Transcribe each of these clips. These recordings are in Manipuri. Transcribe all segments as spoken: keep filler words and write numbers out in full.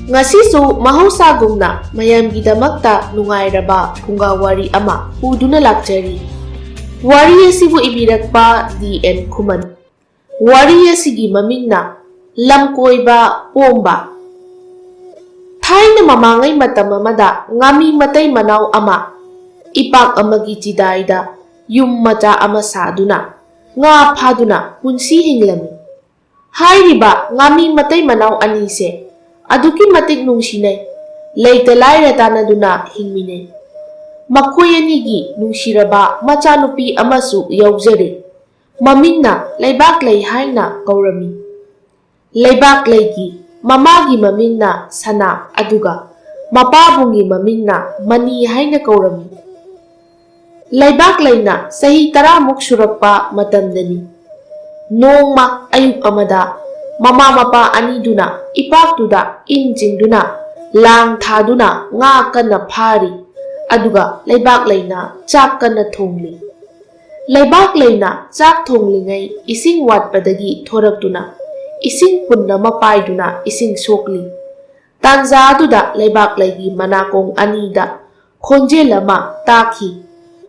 ꯉꯁꯤꯁꯨ ꯃꯍꯧꯁꯥꯒꯨꯝꯅ ꯃꯌꯥꯝꯒꯤꯗꯃꯛꯇ ꯅꯨꯡꯉꯥꯏꯔꯕ ꯐꯨꯡꯒꯥ ꯋꯥꯔꯤ ꯑꯃ ꯄꯨꯗꯨꯅ ꯂꯥꯛꯆꯔꯤ꯫ ꯋꯥꯔꯤ ꯑꯁꯤꯕꯨ ꯏꯕꯤꯔꯛꯄ ꯗꯤ ꯑꯦꯟ ꯈꯨꯃꯟ꯫ ꯋꯥꯔꯤ ꯑꯁꯤꯒꯤ ꯃꯃꯤꯡꯅ ꯂꯝꯀꯣꯏꯕ ꯄꯣꯝꯕ꯫ ꯊꯥꯏꯅ ꯃꯃꯥꯡꯉꯩ ꯃꯇꯝ ꯑꯃꯗ ꯉꯥꯃꯤ ꯃꯇꯩ ꯃꯅꯥꯎ ꯑꯃ ꯏꯄꯥꯛ ꯑꯃꯒꯤ ꯆꯤꯗꯥꯏꯗ ꯌꯨꯝ ꯃꯆꯥ ꯑꯃ ꯁꯥꯗꯨꯅ ꯉꯥ ꯐꯥꯗꯨꯅ ꯄꯨꯟꯁꯤ ꯍꯤꯡꯂꯝꯃꯤ꯫ ꯍꯥꯏꯔꯤꯕ ꯉꯥꯃꯤ ꯃꯇꯩ ꯃꯅꯥꯎ ꯑꯅꯤꯁꯦ ꯑꯗꯨꯛꯀꯤ ꯃꯇꯤꯛ ꯅꯨꯡꯁꯤꯅꯩ꯫ ꯂꯩꯇ ꯂꯥꯏꯔ ꯇꯥꯟꯅꯗꯨꯅ ꯍꯤꯡꯃꯤꯟꯅꯩ꯫ ꯃꯈꯣꯏ ꯑꯅꯤꯒꯤ ꯅꯨꯡꯁꯤꯔꯕ ꯃꯆꯥꯅꯨꯄꯤ ꯑꯃꯁꯨ ꯌꯥꯎꯖꯔꯦ꯫ ꯃꯃꯤꯡꯅ ꯂꯩꯕꯥꯛꯂꯩ ꯍꯥꯏꯅ ꯀꯧꯔꯝꯃꯤ꯫ ꯂꯩꯕꯥꯛꯂꯩꯒꯤ ꯃꯃꯥꯒꯤ ꯃꯃꯤꯡꯅ ꯁꯅꯥ, ꯑꯗꯨꯒ ꯃꯄꯥꯕꯨꯡꯒꯤ ꯃꯃꯤꯡꯅ ꯃꯅꯤ ꯍꯥꯏꯅ ꯀꯧꯔꯝꯃꯤ꯫ ꯂꯩꯕꯥꯛꯂꯩꯅ ꯆꯍꯤ ꯇꯔꯥꯃꯨꯛ ꯁꯨꯔꯛꯄ ꯃꯇꯝꯗꯅꯤ꯫ ꯅꯣꯡꯃ ꯑꯌꯨꯛ ꯑꯃꯗ ꯃꯃꯥ ꯃꯄꯥ ꯑꯅꯤꯗꯨꯅ ꯏꯄꯥꯛꯇꯨꯗ ꯏꯟ ꯆꯤꯡꯗꯨꯅ ꯂꯥꯡ ꯊꯥꯗꯨꯅ ꯉꯥ ꯀꯟꯅ ꯐꯥꯔꯤ꯫ ꯑꯗꯨꯒ ꯂꯩꯕꯥꯛꯂꯩꯅ ꯆꯥꯛ ꯀꯟꯅ ꯊꯣꯡꯂꯤ꯫ ꯂꯩꯕꯥꯛꯂꯩꯅ ꯆꯥꯛ ꯊꯣꯡꯂꯤꯉꯩ ꯏꯁꯤꯡ ꯋꯥꯠꯄꯗꯒꯤ ꯊꯣꯔꯛꯇꯨꯅ ꯏꯁꯤꯡ ꯄꯨꯟ ꯑꯃ ꯄꯥꯏꯗꯨꯅ ꯏꯁꯤꯡ ꯁꯣꯛꯂꯤ꯫ ꯇꯥꯟꯖꯥ ꯑꯗꯨꯗ ꯂꯩꯕꯥꯛꯂꯩꯒꯤ ꯃꯅꯥꯀꯣꯡ ꯑꯅꯤꯗ ꯈꯣꯟꯖꯦꯜ ꯑꯃ ꯇꯥꯈꯤ꯫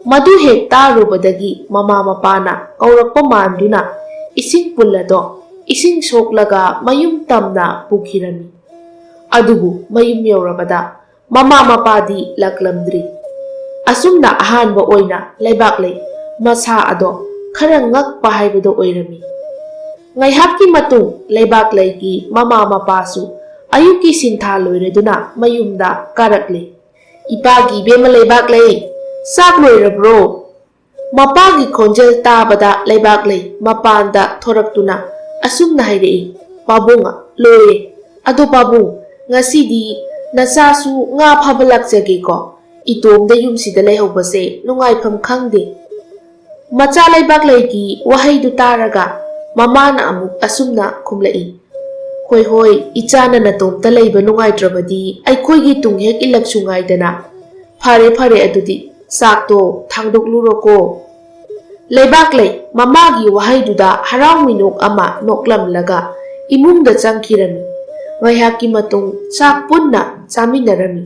ꯃꯗꯨ ꯍꯦꯛ ꯇꯥꯔꯨꯕꯗꯒꯤ ꯃꯃꯥ ꯃꯄꯥꯅ ꯀꯧꯔꯛꯄ ꯃꯥꯟꯗꯨꯅ ꯏꯁꯤꯡ ꯄꯨꯜ ꯑꯗꯣ ꯏꯁꯤꯡ ꯁꯣꯛꯂꯒ ꯃꯌꯨꯝ ꯇꯝꯅ ꯄꯨꯈꯤꯔꯝꯃꯤ꯫ ꯑꯗꯨꯕꯨ ꯃꯌꯨꯝ ꯌꯧꯔꯕꯗ ꯃꯃꯥ ꯃꯄꯥꯗꯤ ꯂꯥꯛꯂꯝꯗ꯭ꯔꯤ꯫ ꯑꯁꯨꯝꯅ ꯑꯍꯥꯟꯕ ꯑꯣꯏꯅ ꯂꯩꯕꯥꯛꯂꯩ ꯃꯁꯥ ꯑꯗꯣ ꯈꯔ ꯉꯛꯄ ꯍꯥꯏꯕꯗꯣ ꯑꯣꯏꯔꯝꯃꯤ꯫ ꯉꯥꯏꯍꯥꯛꯀꯤ ꯃꯇꯨꯡ ꯂꯩꯕꯥꯛꯂꯩꯒꯤ ꯃꯃꯥ ꯃꯄꯥꯁꯨ ꯑꯌꯨꯛꯀꯤ ꯁꯤꯟꯊꯥ ꯂꯣꯏꯔꯗꯨꯅ ꯃꯌꯨꯝꯗ ꯀꯥꯔꯛꯂꯦ꯫ "ꯏꯄꯥꯒꯤ ꯏꯕꯦꯝꯃ ꯂꯩꯕꯥꯛꯂꯩ, ꯆꯥꯛ ꯂꯣꯏꯔꯕ꯭ꯔꯣ?" ꯃꯄꯥꯒꯤ ꯈꯣꯟꯖꯦꯜ ꯇꯥꯕꯗ ꯂꯩꯕꯥꯛꯂꯩ ꯃꯄꯥꯟꯗ ꯊꯣꯔꯛꯇꯨꯅ ꯑꯁꯨꯝꯅ ꯍꯥꯏꯔꯛꯏ, "ꯄꯥꯕꯨꯡ, ꯂꯣꯏꯔꯦ꯫ ꯑꯗꯣ ꯄꯥꯕꯨꯡ, ꯉꯁꯤꯗꯤ ꯅꯆꯥꯁꯨ ꯉꯥ ꯐꯥꯕ ꯂꯥꯛꯆꯒꯦꯀꯣ? ꯏꯇꯣꯝꯗ ꯌꯨꯝꯁꯤꯗ ꯂꯩꯍꯧꯕꯁꯦ ꯅꯨꯡꯉꯥꯏꯐꯝ ꯈꯪꯗꯦ꯫" ꯃꯆꯥ ꯂꯩꯕꯥꯛꯂꯩꯒꯤ ꯋꯥꯍꯩꯗꯨ ꯇꯥꯔꯒ ꯃꯃꯥꯅ ꯑꯃꯨꯛ ꯑꯁꯨꯝꯅ ꯈꯨꯝꯂꯛꯏ, "ꯍꯣꯏ, ꯍꯣꯏ, ꯏꯆꯥꯅ ꯅꯇꯣꯝꯇ ꯂꯩꯕ ꯅꯨꯡꯉꯥꯏꯇ꯭ꯔꯕꯗꯤ ꯑꯩꯈꯣꯏꯒꯤ ꯇꯨꯡ ꯍꯦꯛ ꯏꯜꯂꯛꯁꯨ ꯉꯥꯏꯗꯅ꯫ ꯐꯔꯦ, ꯐꯔꯦ, ꯑꯗꯨꯗꯤ ꯆꯥꯛꯇꯣ ꯊꯥꯡꯗꯣꯛꯂꯨꯔꯣꯀꯣ꯫" ꯂꯩꯕꯥꯛꯂꯩ ꯃꯃꯥꯒꯤ ꯋꯥꯍꯩꯗꯨꯗ ꯍꯔꯥꯎ ꯃꯤꯅꯣꯛ ꯑꯃ ꯅꯣꯛꯂꯝꯂꯒ ꯏꯃꯨꯡꯗ ꯆꯪꯈꯤꯔꯝꯃꯤ꯫ ꯉꯥꯏꯍꯥꯛꯀꯤ ꯃꯇꯨꯡ ꯆꯥꯛ ꯄꯨꯟꯅ ꯆꯥꯃꯤꯟꯅꯔꯝꯃꯤ꯫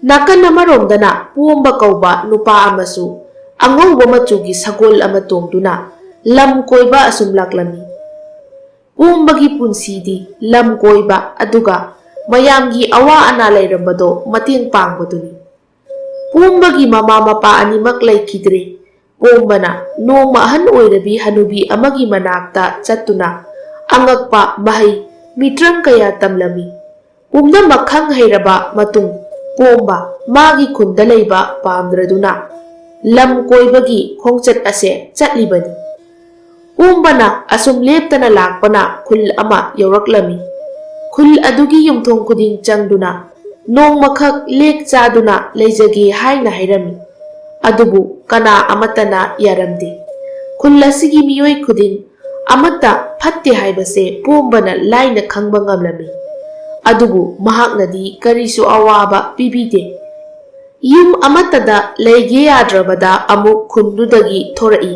ꯅꯥꯀꯟ ꯑꯃꯔꯣꯝꯗꯅ ꯄꯣꯝꯕ ꯀꯧꯕ ꯅꯨꯄꯥ ꯑꯃꯁꯨ ꯑꯉꯧꯕ ꯃꯆꯨꯒꯤ ꯁꯒꯣꯜ ꯑꯃ ꯇꯣꯡꯗꯨꯅ ꯂꯝ ꯀꯣꯏꯕ ꯑꯁꯨꯝ ꯂꯥꯛꯂꯝꯃꯤ꯫ ꯄꯣꯝꯕꯒꯤ ꯄꯨꯟꯁꯤꯗꯤ ꯂꯝ ꯀꯣꯏꯕ ꯑꯗꯨꯒ ꯃꯌꯥꯝꯒꯤ ꯑꯋꯥ ꯑꯅꯥ ꯂꯩꯔꯝꯕꯗꯣ ꯃꯇꯦꯡ ꯄꯥꯡꯕꯗꯨꯅꯤ꯫ ꯄꯣꯝꯕꯒꯤ ꯃꯃꯥ ꯃꯄꯥ ꯑꯅꯤꯃꯛ ꯂꯩꯈꯤꯗ꯭ꯔꯦ꯫ ꯄꯣꯝꯕꯅ ꯅꯣꯡꯃ ꯑꯍꯟ ꯑꯣꯏꯔꯕꯤ ꯍꯅꯨꯕꯤ ꯑꯃꯒꯤ ꯃꯅꯥꯛꯇ ꯆꯠꯇꯨꯅ ꯑꯉꯛꯄ ꯃꯍꯩ ꯃꯤꯇ꯭ꯔꯪ ꯀꯌꯥ ꯇꯝꯂꯝꯃꯤ꯫ ꯄꯨꯝꯅꯃꯛ ꯈꯪ ꯍꯩꯔꯕ ꯃꯇꯨꯡ ꯄꯣꯝꯕ ꯃꯥꯒꯤ ꯈꯨꯟꯗ ꯂꯩꯕ ꯄꯥꯝꯗ꯭ꯔꯗꯨꯅ ꯂꯝ ꯀꯣꯏꯕꯒꯤ ꯈꯣꯡꯆꯠ ꯑꯁꯦ ꯆꯠꯂꯤꯕꯅꯤ꯫ ꯄꯣꯝꯕꯅ ꯑꯁꯨꯝ ꯂꯦꯞꯇꯅ ꯂꯥꯛꯄꯅ ꯈꯨꯜ ꯑꯃ ꯌꯧꯔꯛꯂꯝꯃꯤ꯫ ꯈꯨꯜ ꯑꯗꯨꯒꯤ ꯌꯨꯝꯊꯣꯡ ꯈꯨꯗꯤꯡ ꯆꯪꯗꯨꯅ ꯅꯣꯡꯃꯈꯛ ꯂꯦꯛ ꯆꯥꯗꯨꯅ ꯂꯩꯖꯒꯦ ꯍꯥꯏꯅ ꯍꯥꯏꯔꯝꯃꯤ꯫ ꯑꯗꯨꯕꯨ ꯀꯅꯥ ꯑꯃꯠꯇꯅ ꯌꯥꯔꯝꯗꯦ꯫ ꯈꯨꯜ ꯑꯁꯤꯒꯤ ꯃꯤꯑꯣꯏ ꯈꯨꯗꯤꯡ ꯑꯃꯠꯇ ꯐꯠꯇꯦ ꯍꯥꯏꯕꯁꯦ ꯄꯣꯝꯕꯅ ꯂꯥꯏꯅ ꯈꯪꯕ ꯉꯝꯂꯝꯃꯤ꯫ ꯑꯗꯨꯕꯨ ꯃꯍꯥꯛꯅꯗꯤ ꯀꯔꯤꯁꯨ ꯑꯋꯥꯕ ꯄꯤꯕꯤꯗꯦ꯫ ꯌꯨꯝ ꯑꯃꯠꯇꯗ ꯂꯩꯒꯦ ꯌꯥꯗ꯭ꯔꯕꯗ ꯑꯃꯨꯛ ꯈꯨꯟꯗꯨꯗꯒꯤ ꯊꯣꯔꯛꯏ꯫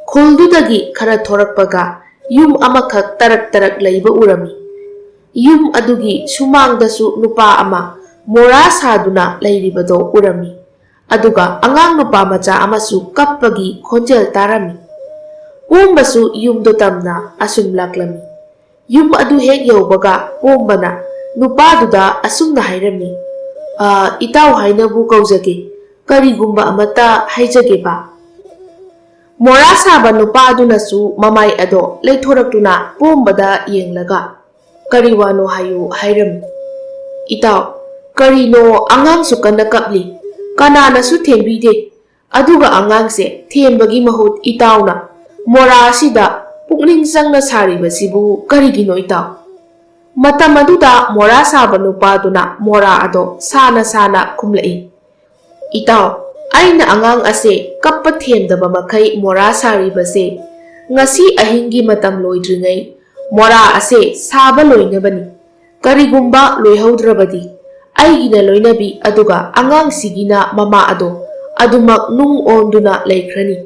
ꯈꯨꯜꯗꯨꯗꯒꯤ ꯈꯔ ꯊꯣꯔꯛꯄꯒ ꯌꯨꯝ ꯑꯃꯈꯛ ꯇꯔꯛ ꯇꯔꯛ ꯂꯩꯕ ꯎꯔꯝꯃꯤ꯫ ꯌꯨꯝ ꯑꯗꯨꯒꯤ ꯁꯨꯃꯥꯡꯗꯁꯨ ꯅꯨꯄꯥ ꯑꯃ ꯃꯣꯔꯥ ꯁꯥꯗꯨꯅ ꯂꯩꯔꯤꯕꯗꯣ ꯎꯔꯝꯃꯤ꯫ ꯑꯗꯨꯒ ꯑꯉꯥꯡ ꯅꯨꯄꯥ ꯃꯆꯥ ꯑꯃꯁꯨ ꯀꯞꯄꯒꯤ ꯈꯣꯟꯖꯦꯜ ꯇꯥꯔꯝꯃꯤ꯫ ꯄꯣꯝꯕꯁꯨ ꯌꯨꯝꯗꯣ ꯇꯝꯅ ꯑꯁꯨꯝ ꯂꯥꯛꯂꯝꯃꯤ꯫ ꯌꯨꯝ ꯑꯗꯨ ꯍꯦꯛ ꯌꯧꯕꯒ ꯄꯣꯝꯕꯅ ꯅꯨꯄꯥꯗꯨꯗ ꯑꯁꯨꯝꯅ ꯍꯥꯏꯔꯝꯃꯤ, "ꯑ, ꯏꯇꯥꯎ ꯍꯥꯏꯅꯕꯨ ꯀꯧꯖꯒꯦ, ꯀꯔꯤꯒꯨꯝꯕ ꯑꯃꯠꯇ ꯍꯥꯏꯖꯒꯦꯕ?" ꯃꯣꯔꯥ ꯁꯥꯕ ꯅꯨꯄꯥꯗꯨꯅꯁꯨ ꯃꯃꯥꯏ ꯑꯗꯣ ꯂꯩꯊꯣꯔꯛꯇꯨꯅ ꯄꯣꯝꯕꯗ ꯌꯦꯡꯂꯒ, "ꯀꯔꯤ ꯋꯥꯅꯣ ꯍꯥꯏꯌꯨ ꯍꯥꯏꯔꯝꯃꯤ꯫" "ꯏꯇꯥꯎ, ꯀꯔꯤꯅꯣ ꯑꯉꯥꯡꯁꯨ ꯀꯟꯅ ꯀꯞꯂꯤ, ꯀꯅꯥꯅꯁꯨ ꯊꯦꯝꯕꯤꯗꯦ꯫ ꯑꯗꯨꯒ ꯑꯉꯥꯡꯁꯦ ꯊꯦꯝꯕꯒꯤ ꯃꯍꯨꯠ ꯏꯇꯥꯎꯅ ꯃꯣꯔꯥ ꯑꯁꯤꯗ ꯄꯨꯛꯅꯤꯡ ꯆꯪꯅ ꯁꯥꯔꯤꯕꯁꯤꯕꯨ ꯀꯔꯤꯒꯤꯅꯣ ꯏꯇꯥꯎ?" ꯃꯇꯝ ꯑꯗꯨꯗ ꯃꯣꯔꯥ ꯁꯥꯕ ꯅꯨꯄꯥꯗꯨꯅ ꯃꯣꯔꯥ ꯑꯗꯣ ꯁꯥꯅ ꯁꯥꯅ ꯈꯨꯝꯂꯛꯏ, "ꯏꯇꯥꯎ, ꯑꯩꯅ ꯑꯉꯥꯡ ꯑꯁꯦ ꯀꯞꯄ ꯊꯦꯝꯗꯕ ꯃꯈꯩ ꯃꯣꯔꯥ ꯁꯥꯔꯤꯕꯁꯦ ꯉꯁꯤ ꯑꯍꯤꯡꯒꯤ ꯃꯇꯝ ꯂꯣꯏꯗ꯭ꯔꯤꯉꯩ ꯃꯣꯔꯥ ꯑꯁꯦ ꯁꯥꯕ ꯂꯣꯏꯅꯕꯅꯤ꯫ ꯀꯔꯤꯒꯨꯝꯕ ꯂꯣꯏꯍꯧꯗ꯭ꯔꯕꯗꯤ ꯑꯩꯒꯤꯅ ꯂꯣꯏꯅꯕꯤ ꯑꯗꯨꯒ ꯑꯉꯥꯡꯁꯤꯒꯤꯅ ꯃꯃꯥ ꯑꯗꯣ ꯑꯗꯨꯃꯛ ꯅꯨꯡ ꯑꯣꯟꯗꯨꯅ ꯂꯩꯈ꯭ꯔꯅꯤ꯫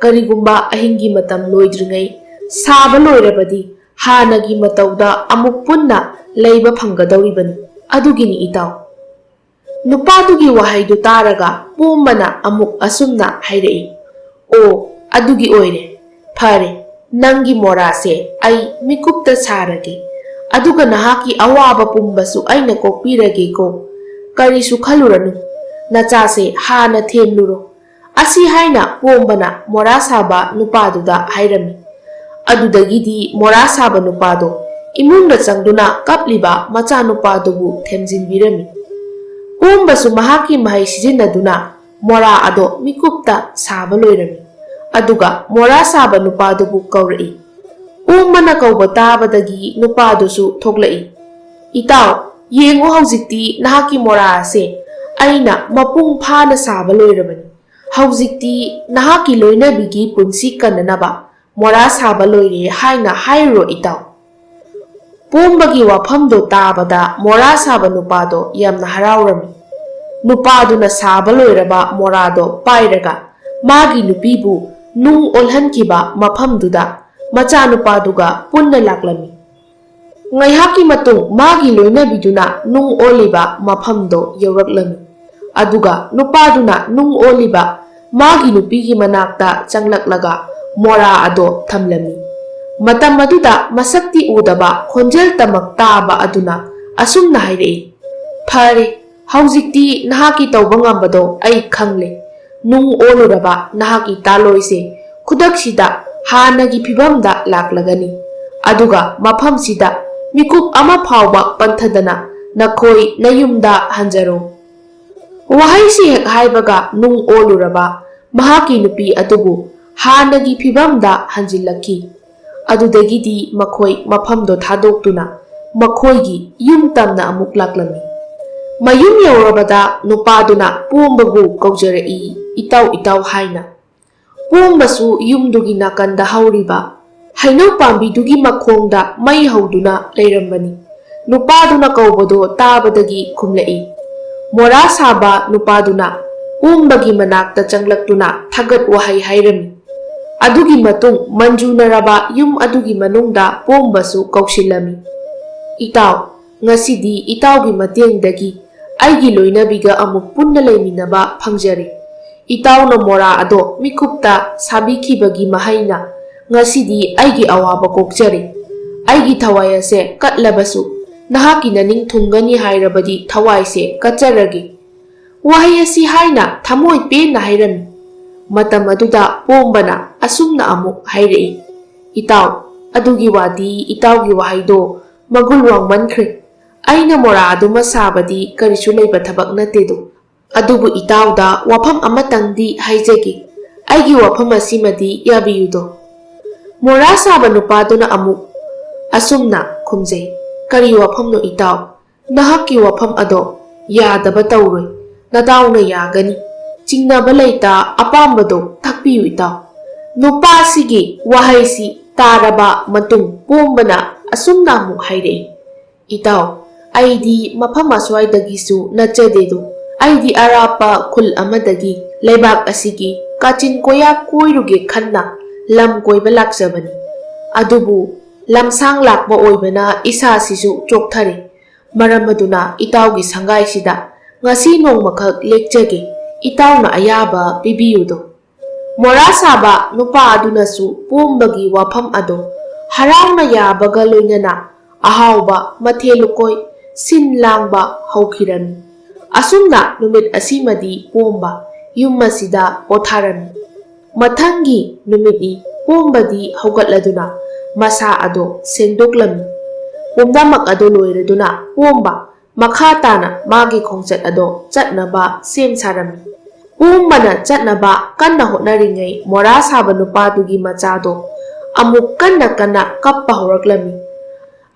ꯀꯔꯤꯒꯨꯝꯕ ꯑꯍꯤꯡꯒꯤ ꯃꯇꯝ ꯂꯣꯏꯗ꯭ꯔꯤꯉꯩ ꯁꯥꯕ ꯂꯣꯏꯔꯕꯗꯤ ꯍꯥꯟꯅꯒꯤ ꯃꯇꯧꯗ ꯑꯃꯨꯛ ꯄꯨꯟꯅ ꯂꯩꯕ ꯐꯪꯒꯗꯧꯔꯤꯕꯅꯤ꯫ ꯑꯗꯨꯒꯤꯅꯤ ꯏꯇꯥꯎ꯫ ꯅꯨꯄꯥꯗꯨꯒꯤ ꯋꯥꯍꯩꯗꯨ ꯇꯥꯔꯒ ꯄꯣꯝꯕꯅ ꯑꯃꯨꯛ ꯑꯁꯨꯝꯅ ꯍꯥꯏꯔꯛꯏ, "ꯑꯣ, ꯑꯗꯨꯒꯤ ꯑꯣꯏꯔꯦ꯫ ꯐꯔꯦ, ꯅꯪꯒꯤ ꯃꯣꯔꯥꯁꯦ ꯑꯩ ꯃꯤꯀꯨꯞꯇ ꯁꯥꯔꯒꯦ꯫ ꯑꯗꯨꯒ ꯅꯍꯥꯛꯀꯤ ꯑꯋꯥꯕ ꯄꯨꯝꯕꯁꯨ ꯑꯩꯅ ꯀꯣꯛꯄꯤꯔꯒꯦꯀꯣ꯫ ꯀꯔꯤꯁꯨ ꯈꯜꯂꯨꯔꯅꯨ꯫ ꯅꯆꯥꯁꯦ ꯍꯥꯟꯅ ꯊꯦꯝꯂꯨꯔꯣ꯫" ꯑꯁꯤ ꯍꯥꯏꯅ ꯄꯣꯝꯕꯅ ꯃꯣꯔꯥ ꯁꯥꯕ ꯅꯨꯄꯥꯗꯨꯗ ꯍꯥꯏꯔꯝꯃꯤ꯫ ꯑꯗꯨꯗꯒꯤꯗꯤ ꯃꯣꯔꯥ ꯁꯥꯕ ꯅꯨꯄꯥꯗꯣ ꯏꯃꯨꯡꯗ ꯆꯪꯗꯨꯅ ꯀꯞꯂꯤꯕ ꯃꯆꯥꯅꯨꯄꯥꯗꯨꯕꯨ ꯊꯦꯝꯖꯤꯟꯕꯤꯔꯝꯃꯤ꯫ ꯄꯣꯝꯕꯁꯨ ꯃꯍꯥꯛꯀꯤ ꯃꯍꯩ ꯁꯤꯖꯤꯟꯅꯗꯨꯅ ꯃꯣꯔꯥ ꯑꯗꯣ ꯃꯤꯀꯨꯞꯇ ꯁꯥꯕ ꯂꯣꯏꯔꯝꯃꯤ꯫ ꯑꯗꯨꯒ ꯃꯣꯔꯥ ꯁꯥꯕ ꯅꯨꯄꯥꯗꯨꯕꯨ ꯀꯧꯔꯛꯏ꯫ ꯄꯣꯝꯕꯅ ꯀꯧꯕ ꯇꯥꯕꯗꯒꯤ ꯅꯨꯄꯥꯗꯨꯁꯨ ꯊꯣꯛꯂꯛꯏ꯫ "ꯏꯇꯥꯎ, ꯌꯦꯡꯉꯨ, ꯍꯧꯖꯤꯛꯇꯤ ꯅꯍꯥꯛꯀꯤ ꯃꯣꯔꯥ ꯑꯁꯦ ꯑꯩꯅ ꯃꯄꯨꯡ ꯐꯥꯅ ꯁꯥꯕ ꯂꯣꯏꯔꯕꯅꯤ꯫ ꯍꯧꯖꯤꯛꯇꯤ ꯅꯍꯥꯛꯀꯤ ꯂꯣꯏꯅꯕꯤꯒꯤ ꯄꯨꯟꯁꯤ ꯀꯟꯅꯅꯕ ꯃꯣꯔꯥ ꯁꯥꯕ ꯂꯣꯏꯔꯦ ꯍꯥꯏꯅ ꯍꯥꯏꯔꯨꯔꯣ, ꯏꯇꯥꯎ꯫" ꯄꯣꯝꯕꯒꯤ ꯋꯥꯐꯝꯗꯣ ꯇꯥꯕꯗ ꯃꯣꯔꯥ ꯁꯥꯕ ꯅꯨꯄꯥꯗꯣ ꯌꯥꯝꯅ ꯍꯔꯥꯎꯔꯝꯃꯤ꯫ ꯅꯨꯄꯥꯗꯨꯅ ꯁꯥꯕ ꯂꯣꯏꯔꯕ ꯃꯣꯔꯥꯗꯣ ꯄꯥꯏꯔꯒ ꯃꯥꯒꯤ ꯅꯨꯄꯤꯕꯨ ꯅꯨꯡ ꯑꯣꯜꯍꯟꯈꯤꯕ ꯃꯐꯝꯗꯨꯗ ꯃꯆꯥꯅꯨꯄꯥꯗꯨꯒ ꯄꯨꯟꯅ ꯂꯥꯛꯂꯝꯃꯤ꯫ ꯉꯥꯏꯍꯥꯛꯀꯤ ꯃꯇꯨꯡ ꯃꯥꯒꯤ ꯂꯣꯏꯅꯕꯤꯗꯨꯅ ꯅꯨꯡ ꯑꯣꯜꯂꯤꯕ ꯃꯐꯝꯗꯣ ꯌꯧꯔꯛꯂꯝꯃꯤ꯫ ꯑꯗꯨꯒ ꯅꯨꯄꯥꯗꯨꯅ ꯅꯨꯡ ꯑꯣꯜꯂꯤꯕ ꯃꯥꯒꯤ ꯅꯨꯄꯤꯒꯤ ꯃꯅꯥꯛꯇ ꯆꯪꯂꯛꯂꯒ ꯃꯣꯔꯥ ꯑꯗꯣ ꯊꯝꯂꯝꯃꯤ꯫ ꯃꯇꯝ ꯑꯗꯨꯗ ꯃꯁꯛꯇꯤ ꯎꯗꯕ ꯈꯣꯟꯖꯦꯜ ꯇꯃꯛ ꯇꯥꯕ ꯑꯗꯨꯅ ꯑꯁꯨꯝꯅ ꯍꯥꯏꯔꯛꯏ, "ꯐꯔꯦ, ꯍꯧꯖꯤꯛꯇꯤ ꯅꯍꯥꯛꯀꯤ ꯇꯧꯕ ꯉꯝꯕꯗꯣ ꯑꯩ ꯈꯪꯂꯦ꯫ ꯅꯨꯡ ꯑꯣꯜꯂꯨꯔꯕ ꯅꯍꯥꯛꯀꯤ ꯇꯥꯂꯣꯏꯁꯦ ꯈꯨꯗꯛꯁꯤꯗ ꯍꯥꯟꯅꯒꯤ ꯐꯤꯕꯝꯗ ꯂꯥꯛꯂꯒꯅꯤ꯫ ꯑꯗꯨꯒ ꯃꯐꯝꯁꯤꯗ ꯃꯤꯀꯨꯞ ꯑꯃ ꯐꯥꯎꯕ ꯄꯟꯊꯗꯅ ꯅꯈꯣꯏ ꯅꯌꯨꯝꯗ ꯍꯟꯖꯔꯣ꯫" ꯋꯥꯍꯩꯁꯤ ꯍꯦꯛ ꯍꯥꯏꯕꯒ ꯅꯨꯡ ꯑꯣꯜꯂꯨꯔꯕ ꯃꯍꯥꯛꯀꯤ ꯅꯨꯄꯤ ꯑꯗꯨꯕꯨ ꯍꯥꯟꯅꯒꯤ ꯐꯤꯕꯝꯗ ꯍꯟꯖꯤꯜꯂꯛꯈꯤ꯫ ꯑꯗꯨꯗꯒꯤꯗꯤ ꯃꯈꯣꯏ ꯃꯐꯝꯗꯣ ꯊꯥꯗꯣꯛꯇꯨꯅ ꯃꯈꯣꯏꯒꯤ ꯌꯨꯝ ꯇꯝꯅ ꯑꯃꯨꯛ ꯂꯥꯛꯂꯝꯃꯤ꯫ ꯃꯌꯨꯝ ꯌꯧꯔꯕꯗ ꯅꯨꯄꯥꯗꯨꯅ ꯄꯣꯝꯕꯕꯨ ꯀꯧꯖꯔꯛꯏ, "ꯏꯇꯥꯎ, ꯏꯇꯥꯎ" ꯍꯥꯏꯅ꯫ ꯄꯣꯝꯕꯁꯨ ꯌꯨꯝꯗꯨꯒꯤ ꯅꯥꯀꯟꯗ ꯍꯧꯔꯤꯕ ꯍꯩꯅꯧ ꯄꯥꯝꯕꯤꯗꯨꯒꯤ ꯃꯈꯣꯡꯗ ꯃꯩ ꯍꯧꯗꯨꯅ ꯂꯩꯔꯝꯕꯅꯤ꯫ ꯅꯨꯄꯥꯗꯨꯅ ꯀꯧꯕꯗꯣ ꯇꯥꯕꯗꯒꯤ ꯈꯨꯝꯂꯛꯏ꯫ ꯃꯣꯔꯥ ꯁꯥꯕ ꯅꯨꯄꯥꯗꯨꯅ ꯄꯣꯝꯕꯒꯤ ꯃꯅꯥꯛꯇ ꯆꯪꯂꯛꯇꯨꯅ ꯊꯥꯒꯠ ꯋꯥꯍꯩ ꯍꯥꯏꯔꯝꯃꯤ꯫ ꯑꯗꯨꯒꯤ ꯃꯇꯨꯡ ꯃꯟꯖꯨꯅꯔꯕ ꯌꯨꯝ ꯑꯗꯨꯒꯤ ꯃꯅꯨꯡꯗ ꯄꯣꯝꯕꯁꯨ ꯀꯧꯁꯤꯜꯂꯝꯃꯤ꯫ "ꯏꯇꯥꯎ, ꯉꯁꯤꯗꯤ ꯏꯇꯥꯎꯒꯤ ꯃꯇꯦꯡꯗꯒꯤ ꯑꯩꯒꯤ ꯂꯣꯏꯅꯕꯤꯒ ꯑꯃꯨꯛ ꯄꯨꯟꯅ ꯂꯩꯃꯤꯟꯅꯕ ꯐꯪꯖꯔꯦ꯫ ꯏꯇꯥꯎꯅ ꯃꯣꯔꯥ ꯑꯗꯣ ꯃꯤꯀꯨꯞꯇ ꯁꯥꯕꯤꯈꯤꯕꯒꯤ ꯃꯍꯩꯅ ꯉꯁꯤꯗꯤ ꯑꯩꯒꯤ ꯑꯋꯥꯕ ꯀꯣꯛꯆꯔꯦ꯫ ꯑꯩꯒꯤ ꯊꯋꯥꯏ ꯑꯁꯦ ꯀꯠꯂꯕꯁꯨ ꯅꯍꯥꯛꯀꯤ ꯅꯅꯤꯡ ꯊꯨꯡꯒꯅꯤ ꯍꯥꯏꯔꯕꯗꯤ ꯊꯋꯥꯏꯁꯦ ꯀꯠꯆꯔꯒꯦ"꯫ ꯋꯥꯍꯩ ꯑꯁꯤ ꯍꯥꯏꯅ ꯊꯃꯣꯏ ꯄꯦꯟꯅ ꯍꯥꯏꯔꯝꯃꯤ꯫ ꯃꯇꯝ ꯑꯗꯨꯗ ꯄꯣꯝꯕꯅ ꯑꯁꯨꯝꯅ ꯑꯃꯨꯛ ꯍꯥꯏꯔꯛꯏ, "ꯏꯇꯥꯎ, ꯑꯗꯨꯒꯤ ꯋꯥꯗꯤ ꯏꯇꯥꯎꯒꯤ ꯋꯥꯍꯩꯗꯣ ꯃꯒꯨꯟ ꯋꯥꯡꯃꯟꯈ꯭ꯔꯦ꯫ ꯑꯩꯅ ꯃꯣꯔꯥ ꯑꯗꯨꯃ ꯁꯥꯕꯗꯤ ꯀꯔꯤꯁꯨ ꯂꯩꯕ ꯊꯕꯛ ꯅꯠꯇꯦꯗꯣ꯫ ꯑꯗꯨꯕꯨ ꯏꯇꯥꯎꯗ ꯋꯥꯐꯝ ꯑꯃꯇꯪꯗꯤ ꯍꯥꯏꯖꯒꯦ꯫ ꯑꯩꯒꯤ ꯋꯥꯐꯝ ꯑꯁꯤꯃꯗꯤ ꯌꯥꯕꯤꯌꯨꯗꯣ"꯫ ꯃꯣꯔꯥ ꯁꯥꯕ ꯅꯨꯄꯥꯗꯨꯅ ꯑꯃꯨꯛ ꯑꯁꯨꯝꯅ ꯈꯨꯝꯖꯩ, "ꯀꯔꯤ ꯋꯥꯐꯝꯅꯣ ꯏꯇꯥꯎ? ꯅꯍꯥꯛꯀꯤ ꯋꯥꯐꯝ ꯑꯗꯣ ꯌꯥꯗꯕ ꯇꯧꯔꯣꯏ꯫ ꯅꯇꯥꯎꯅ ꯌꯥꯒꯅꯤ꯫ ꯆꯤꯡꯅꯕ ꯂꯩꯇ ꯑꯄꯥꯝꯕꯗꯣ ꯇꯥꯛꯄꯤꯌꯨ ꯏꯇꯥꯎ"꯫ ꯅꯨꯄꯥꯁꯤꯒꯤ ꯋꯥꯍꯩꯁꯤ ꯇꯥꯔꯕ ꯃꯇꯨꯡ ꯄꯣꯝꯕꯅ ꯑꯁꯨꯝꯅ ꯑꯃꯨꯛ ꯍꯥꯏꯔꯛꯏ, "ꯏꯇꯥꯎ, ꯑꯩꯗꯤ ꯃꯐꯝ ꯑꯁ꯭ꯋꯥꯏꯗꯒꯤꯁꯨ ꯅꯠꯆꯗꯦꯗꯣ꯫ ꯑꯩꯗꯤ ꯑꯔꯥꯞꯄ ꯈꯨꯜ ꯑꯃꯗꯒꯤ ꯂꯩꯕꯥꯛ ꯑꯁꯤꯒꯤ ꯀꯥꯆꯤꯟ ꯀꯣꯌꯥ ꯀꯣꯏꯔꯨꯒꯦ ꯈꯟꯅ ꯂꯝ ꯀꯣꯏꯕ ꯂꯥꯛꯆꯕꯅꯤ꯫ ꯑꯗꯨꯕꯨ ꯂꯝꯁꯥꯡ ꯂꯥꯛꯄ ꯑꯣꯏꯕꯅ ꯏꯁꯥꯁꯤꯁꯨ ꯆꯣꯛꯊꯔꯦ꯫ ꯃꯔꯝ ꯑꯗꯨꯅ ꯏꯇꯥꯎꯒꯤ ꯁꯪꯒꯥꯏꯁꯤꯗ ꯉꯁꯤ ꯅꯣꯡꯃꯈꯛ ꯂꯦꯛꯆꯒꯦ, ꯏꯇꯥꯎꯅ ꯑꯌꯥꯕ ꯄꯤꯕꯤꯌꯨꯗꯣ"꯫ ꯃꯣꯔꯥ ꯁꯥꯕ ꯅꯨꯄꯥ ꯑꯗꯨꯅꯁꯨ ꯄꯣꯝꯕꯒꯤ ꯋꯥꯐꯝ ꯑꯗꯣ ꯍꯔꯥꯎꯅ ꯌꯥꯕꯒ ꯂꯣꯏꯅꯅ ꯑꯍꯥꯎꯕ ꯃꯊꯦꯜ ꯂꯨꯀꯣꯏ ꯁꯤꯟ ꯂꯥꯡꯕ ꯍꯧꯈꯤꯔꯝꯃꯤ꯫ ꯑꯁꯨꯝꯅ ꯅꯨꯃꯤꯠ ꯑꯁꯤꯃꯗꯤ ꯄꯣꯝꯕ ꯌꯨꯝ ꯑꯁꯤꯗ ꯄꯣꯊꯥꯔꯝꯃꯤ꯫ ꯃꯊꯪꯒꯤ ꯅꯨꯃꯤꯠꯅꯤ꯫ ꯄꯣꯝꯕꯗꯤ ꯍꯧꯒꯠꯂꯗꯨꯅ ꯃꯁꯥ ꯑꯗꯣ ꯁꯦꯡꯗꯣꯛꯂꯝꯃꯤ꯫ ꯄꯨꯝꯅꯃꯛ ꯑꯗꯨ ꯂꯣꯏꯔꯗꯨꯅ ꯄꯣꯝꯕ ꯃꯈꯥ ꯇꯥꯅ ꯃꯥꯒꯤ ꯈꯣꯡꯆꯠ ꯑꯗꯣ ꯆꯠꯅꯕ ꯁꯦꯝ ꯁꯥꯔꯝꯃꯤ꯫ ꯄꯣꯝꯕꯅ ꯆꯠꯅꯕ ꯀꯟꯅ ꯍꯣꯠꯅꯔꯤꯉꯩ ꯃꯣꯔꯥ ꯁꯥꯕ ꯅꯨꯄꯥꯗꯨꯒꯤ ꯃꯆꯥꯗꯣ ꯑꯃꯨꯛ ꯀꯟꯅ ꯀꯟꯅ ꯀꯞꯄ ꯍꯧꯔꯛꯂꯝꯃꯤ꯫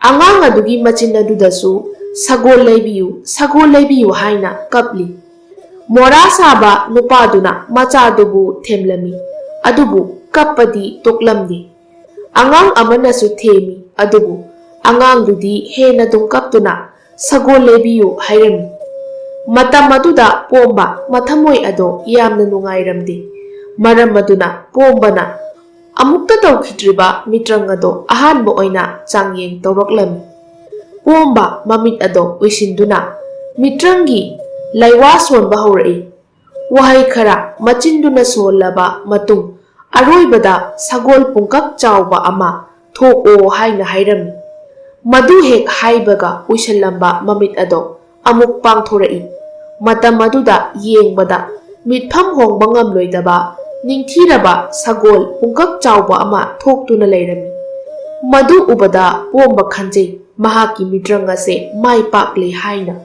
ꯑꯉꯥꯡ ꯑꯗꯨꯒꯤ ꯃꯆꯤꯟ ꯑꯗꯨꯗꯁꯨ "ꯁꯒꯣꯜ ꯂꯩꯕꯤꯌꯨ, ꯁꯒꯣꯜ ꯂꯩꯕꯤꯌꯨ" ꯍꯥꯏꯅ ꯀꯞꯂꯤ꯫ ꯃꯣꯔꯥ ꯁꯥꯕ ꯅꯨꯄꯥꯗꯨꯅ ꯃꯆꯥꯗꯨꯕꯨ ꯊꯦꯝꯂꯝꯃꯤ, ꯑꯗꯨꯕꯨ ꯀꯞꯄꯗꯤ ꯇꯣꯛꯂꯝꯗꯦ꯫ ꯑꯉꯥꯡ ꯑꯃꯅꯁꯨ ꯊꯦꯝꯃꯤ, ꯑꯗꯨꯕꯨ ꯑꯉꯥꯡꯗꯨꯗꯤ ꯍꯦꯟꯅ ꯑꯗꯨꯝ ꯀꯞꯇꯨꯅ "ꯁꯒꯣꯜ ꯂꯩꯕꯤꯌꯨ" ꯍꯥꯏꯔꯝꯃꯤ꯫ ꯃꯇꯝ ꯑꯗꯨꯗ ꯄꯣꯝꯕ ꯃꯊꯃꯣꯏ ꯑꯗꯣ ꯌꯥꯝꯅ ꯅꯨꯡꯉꯥꯏꯔꯝꯗꯦ꯫ ꯃꯔꯝ ꯑꯗꯨꯅ ꯄꯣꯝꯕꯅ ꯑꯃꯨꯛꯇ ꯇꯧꯈꯤꯗ꯭ꯔꯤꯕ ꯃꯤꯇ꯭ꯔꯪ ꯑꯗꯣ ꯑꯍꯥꯟꯕ ꯑꯣꯏꯅ ꯆꯥꯡꯌꯦꯡ ꯇꯧꯔꯛꯂꯝꯃꯤ꯫ ꯄꯣꯝꯕ ꯃꯃꯤꯠ ꯑꯗꯣ ꯎꯏꯁꯤꯟꯗꯨꯅ ꯃꯤꯇ꯭ꯔꯪꯒꯤ ꯂꯥꯏꯋꯥ ꯁꯣꯟꯕ ꯍꯧꯔꯛꯏ꯫ ꯋꯥꯍꯩ ꯈꯔ ꯃꯆꯤꯟꯗꯨꯅ ꯁꯣꯜꯂꯕ ꯃꯇꯨꯡ, ꯑꯔꯣꯏꯕꯗ ꯁꯒꯣꯜ ꯄꯨꯡꯀꯛ ꯆꯥꯎꯕ ꯑꯃ ꯊꯣꯛꯑꯣ ꯍꯥꯏꯅ ꯍꯥꯏꯔꯝꯃꯤ꯫ ꯃꯗꯨ ꯍꯦꯛ ꯍꯥꯏꯕꯒ ꯎꯏꯁꯜꯂꯝꯕ ꯃꯃꯤꯠ ꯑꯗꯣ ꯑꯃꯨꯛ ꯄꯥꯡꯊꯣꯔꯛꯏ꯫ ꯃꯇꯝ ꯑꯗꯨꯗ ꯌꯦꯡꯕꯗ ꯃꯤꯠꯐꯝ ꯍꯣꯡꯕ ꯉꯝꯂꯣꯏꯗꯕ ꯅꯤꯡꯊꯤꯔꯕ ꯁꯒꯣꯜ ꯄꯨꯡꯀꯛ ꯆꯥꯎꯕ ꯑꯃ ꯊꯣꯛꯇꯨꯅ ꯂꯩꯔꯝꯃꯤ꯫ ꯃꯗꯨ ꯎꯕꯗ ꯄꯣꯝꯕ ꯈꯟꯖꯩ, ꯃꯍꯥꯛꯀꯤ ꯃꯤꯇ꯭ꯔꯪ ꯑꯁꯦ ꯃꯥꯏ ꯄꯥꯛꯂꯦ ꯍꯥꯏꯅ꯫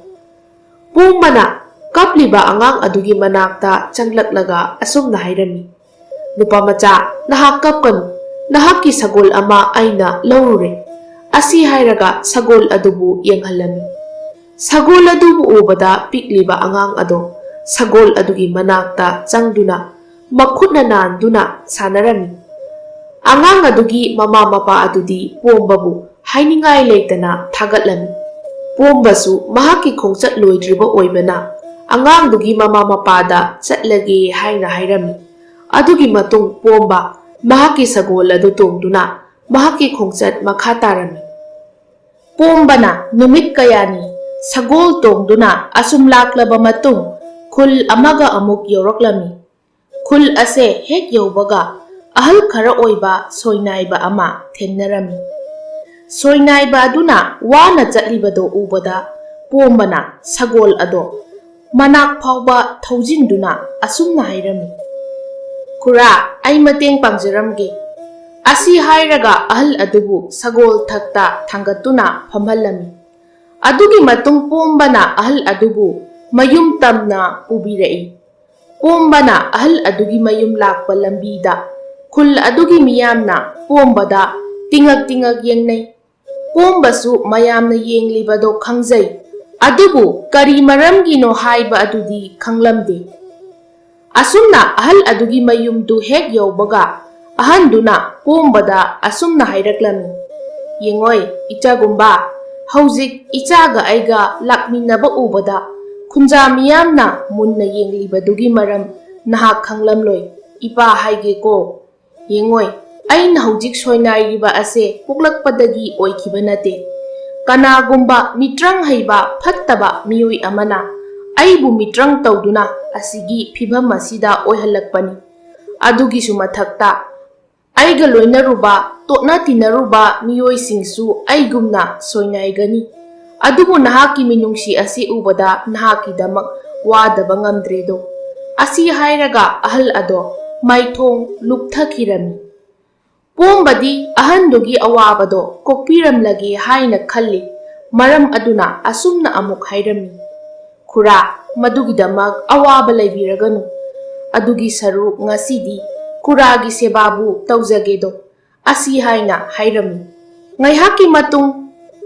ꯄꯣꯝꯕꯅ ꯀꯞꯂꯤꯕ ꯑꯉꯥꯡ ꯑꯗꯨꯒꯤ ꯃꯅꯥꯛꯇ ꯆꯪꯂꯛꯂꯒ ꯑꯁꯨꯝꯅ ꯍꯥꯏꯔꯝꯃꯤ, "ꯅꯨꯄꯥ ꯃꯆꯥ, ꯅꯍꯥꯛ ꯀꯞꯀꯅꯨ꯫ ꯅꯍꯥꯛꯀꯤ ꯁꯒꯣꯜ ꯑꯃ ꯑꯩꯅ ꯂꯧꯔꯨꯔꯦ꯫" ꯑꯁꯤ ꯍꯥꯏꯔꯒ ꯁꯒꯣꯜ ꯑꯗꯨꯕꯨ ꯌꯦꯡꯍꯜꯂꯝꯃꯤ꯫ ꯁꯒꯣꯜ ꯑꯗꯨꯕꯨ ꯎꯕꯗ ꯄꯤꯛꯂꯤꯕ ꯑꯉꯥꯡ ꯑꯗꯣ ꯁꯒꯣꯜ ꯑꯗꯨꯒꯤ ꯃꯅꯥꯛꯇ ꯆꯪꯗꯨꯅ ꯃꯈꯨꯠꯅ ꯅꯥꯟꯗꯨꯅ ꯁꯥꯟꯅꯔꯝꯃꯤ꯫ ꯑꯉꯥꯡ ꯑꯗꯨꯒꯤ ꯃꯃꯥ ꯃꯄꯥ ꯑꯗꯨꯗꯤ ꯄꯣꯝꯕꯕꯨ ꯍꯥꯏꯅꯤꯡꯉꯥꯏ ꯂꯩꯇꯅ ꯊꯥꯒꯠꯂꯝꯃꯤ꯫ ꯄꯣꯝꯕꯁꯨ ꯃꯍꯥꯛꯀꯤ ꯈꯣꯡꯆꯠ ꯂꯣꯏꯗ꯭ꯔꯤꯕ ꯑꯣꯏꯕꯅ ꯑꯉꯥꯡꯗꯨꯒꯤ ꯃꯃꯥ ꯃꯄꯥꯗ ꯆꯠꯂꯒꯦ ꯍꯥꯏꯅ ꯍꯥꯏꯔꯝꯃꯤ꯫ ꯑꯗꯨꯒꯤ ꯃꯇꯨꯡ ꯄꯣꯝꯕ ꯃꯍꯥꯛꯀꯤ ꯁꯒꯣꯜ ꯑꯗꯨ ꯇꯣꯡꯗꯨꯅ ꯃꯍꯥꯛꯀꯤ ꯈꯣꯡꯆꯠ ꯃꯈꯥ ꯇꯥꯔꯝꯃꯤ꯫ ꯄꯣꯝꯕꯅ ꯅꯨꯃꯤꯠ ꯀꯌꯥꯅꯤ ꯁꯒꯣꯜ ꯇꯣꯡꯗꯨꯅ ꯑꯁꯨꯝ ꯂꯥꯛꯂꯕ ꯃꯇꯨꯡ ꯈꯨꯜ ꯑꯃꯒ ꯑꯃꯨꯛ ꯌꯧꯔꯛꯂꯝꯃꯤ꯫ ꯈꯨꯜ ꯑꯁꯦ ꯍꯦꯛ ꯌꯧꯕꯒ ꯑꯍꯜ ꯈꯔ ꯑꯣꯏꯕ ꯁꯣꯏꯅꯥꯏꯕ ꯑꯃ ꯊꯦꯡꯅꯔꯝꯃꯤ꯫ ꯁꯣꯏꯅꯥꯏꯕ ꯑꯗꯨꯅ ꯋꯥꯅ ꯆꯠꯂꯤꯕꯗꯣ ꯎꯕꯗ ꯄꯣꯝꯕꯅ ꯁꯒꯣꯜ ꯑꯗꯣ ꯃꯅꯥꯛ ꯐꯥꯎꯕ ꯊꯧꯖꯤꯟꯗꯨꯅ ꯑꯁꯨꯝꯅ ꯍꯥꯏꯔꯝꯃꯤ, "ꯈꯨꯔꯥ, ꯑꯩ ꯃꯇꯦꯡ ꯄꯥꯡꯖꯔꯝꯒꯦ꯫" ꯑꯁꯤ ꯍꯥꯏꯔꯒ ꯑꯍꯜ ꯑꯗꯨꯕꯨ ꯁꯒꯣꯜ ꯊꯛꯇ ꯊꯥꯡꯒꯠꯇꯨꯅ ꯐꯝꯍꯜꯂꯝꯃꯤ꯫ ꯑꯗꯨꯒꯤ ꯃꯇꯨꯡ ꯄꯣꯝꯕꯅ ꯑꯍꯜ ꯑꯗꯨꯕꯨ ꯃꯌꯨꯝ ꯇꯝꯅ ꯄꯨꯕꯤꯔꯛꯏ꯫ ꯄꯣꯝꯕꯅ ꯑꯍꯜ ꯑꯗꯨꯒꯤ ꯃꯌꯨꯝ ꯂꯥꯛꯄ ꯂꯝꯕꯤꯗ ꯈꯨꯜ ꯑꯗꯨꯒꯤ ꯃꯤꯌꯥꯝꯅ ꯄꯣꯝꯕꯗ ꯇꯤꯉꯛ ꯇꯤꯉꯛ ꯌꯦꯡꯅꯩ꯫ ꯄꯣꯝꯕꯁꯨ ꯃꯌꯥꯝꯅ ꯌꯦꯡꯂꯤꯕꯗꯣ ꯈꯪꯖꯩ, ꯑꯗꯨꯕꯨ ꯀꯔꯤ ꯃꯔꯝꯒꯤꯅꯣ ꯍꯥꯏꯕ ꯑꯗꯨꯗꯤ ꯈꯪꯂꯝꯗꯦ꯫ ꯑꯁꯨꯝꯅ ꯑꯍꯜ ꯑꯗꯨꯒꯤ ꯃꯌꯨꯝꯗꯨ ꯍꯦꯛ ꯌꯧꯕꯒ ꯑꯍꯟꯗꯨꯅ ꯄꯣꯝꯕꯗ ꯑꯁꯨꯝꯅ ꯍꯥꯏꯔꯛꯂꯝꯃꯤ, "ꯌꯦꯡꯉꯣꯏ, ꯏꯆꯥꯒꯨꯝꯕ, ꯍꯧꯖꯤꯛ ꯏꯆꯥꯒ ꯑꯩꯒ ꯂꯥꯛꯃꯤꯟꯅꯕ ꯎꯕꯗ ꯈꯨꯟꯖꯥ ꯃꯤꯌꯥꯝꯅ ꯃꯨꯟꯅ ꯌꯦꯡꯂꯤꯕꯗꯨꯒꯤ ꯃꯔꯝ ꯅꯍꯥꯛ ꯈꯪꯂꯝꯂꯣꯏ꯫ ꯏꯄꯥ ꯍꯥꯏꯒꯦꯀꯣ, "ꯌꯦꯡꯉꯣꯏ, ꯑꯩꯅ ꯍꯧꯖꯤꯛ ꯁꯣꯏꯅꯥꯏꯔꯤꯕ ꯑꯁꯦ ꯄꯣꯛꯂꯛꯄꯗꯒꯤ ꯑꯣꯏꯈꯤꯕ ꯅꯠꯇꯦ꯫ ꯀꯅꯥꯒꯨꯝꯕ ꯃꯤꯇ꯭ꯔꯪ ꯍꯩꯕ ꯐꯠꯇꯕ ꯃꯤꯑꯣꯏ ꯑꯃꯅ ꯑꯩꯕꯨ ꯃꯤꯇ꯭ꯔꯪ ꯇꯧꯗꯨꯅ ꯑꯁꯤꯒꯤ ꯐꯤꯚꯝ ꯑꯁꯤꯗ ꯑꯣꯏꯍꯜꯂꯛꯄꯅꯤ꯫ ꯑꯗꯨꯒꯤꯁꯨ ꯃꯊꯛꯇ, ꯑꯩꯒ ꯂꯣꯏꯅꯔꯨꯕ, ꯇꯣꯠꯅ ꯇꯤꯟꯅꯔꯨꯕ ꯃꯤꯑꯣꯏꯁꯤꯡꯁꯨ ꯑꯩꯒꯨꯝꯅ ꯁꯣꯏꯅꯥꯏꯒꯅꯤ꯫ ꯑꯗꯨꯕꯨ ꯅꯍꯥꯛꯀꯤ ꯃꯤꯅꯨꯡꯁꯤ ꯑꯁꯤ ꯎꯕꯗ ꯅꯍꯥꯛꯀꯤꯗꯃꯛ ꯋꯥꯗꯕ ꯉꯝꯗ꯭ꯔꯦꯗꯣ"꯫ ꯑꯁꯤ ꯍꯥꯏꯔꯒ ꯑꯍꯜ ꯑꯗꯣ ꯃꯥꯏꯊꯣꯡ ꯂꯨꯞꯊꯈꯤꯔꯝꯃꯤ꯫ ꯄꯣꯝꯕꯗꯤ ꯑꯍꯟꯗꯨꯒꯤ ꯑꯋꯥꯕꯗꯣ ꯀꯣꯛꯄꯤꯔꯝꯂꯒꯦ ꯍꯥꯏꯅ ꯈꯜꯂꯤ꯫ ꯃꯔꯝ ꯑꯗꯨꯅ ꯑꯁꯨꯝꯅ ꯑꯃꯨꯛ ꯍꯥꯏꯔꯝꯃꯤ, "ꯈꯨꯔꯥ, ꯃꯗꯨꯒꯤꯗꯃꯛ ꯑꯋꯥꯕ ꯂꯩꯕꯤꯔꯒꯅꯨ꯫ ꯑꯗꯨꯒꯤ ꯁꯔꯨꯛ ꯉꯁꯤꯗꯤ ꯈꯨꯔꯥꯒꯤ ꯁꯦꯕꯥꯕꯨ ꯇꯧꯖꯒꯦꯗꯣ"꯫ ꯑꯁꯤ ꯍꯥꯏꯅ ꯍꯥꯏꯔꯝꯃꯤ꯫ ꯉꯥꯏꯍꯥꯛꯀꯤ ꯃꯇꯨꯡ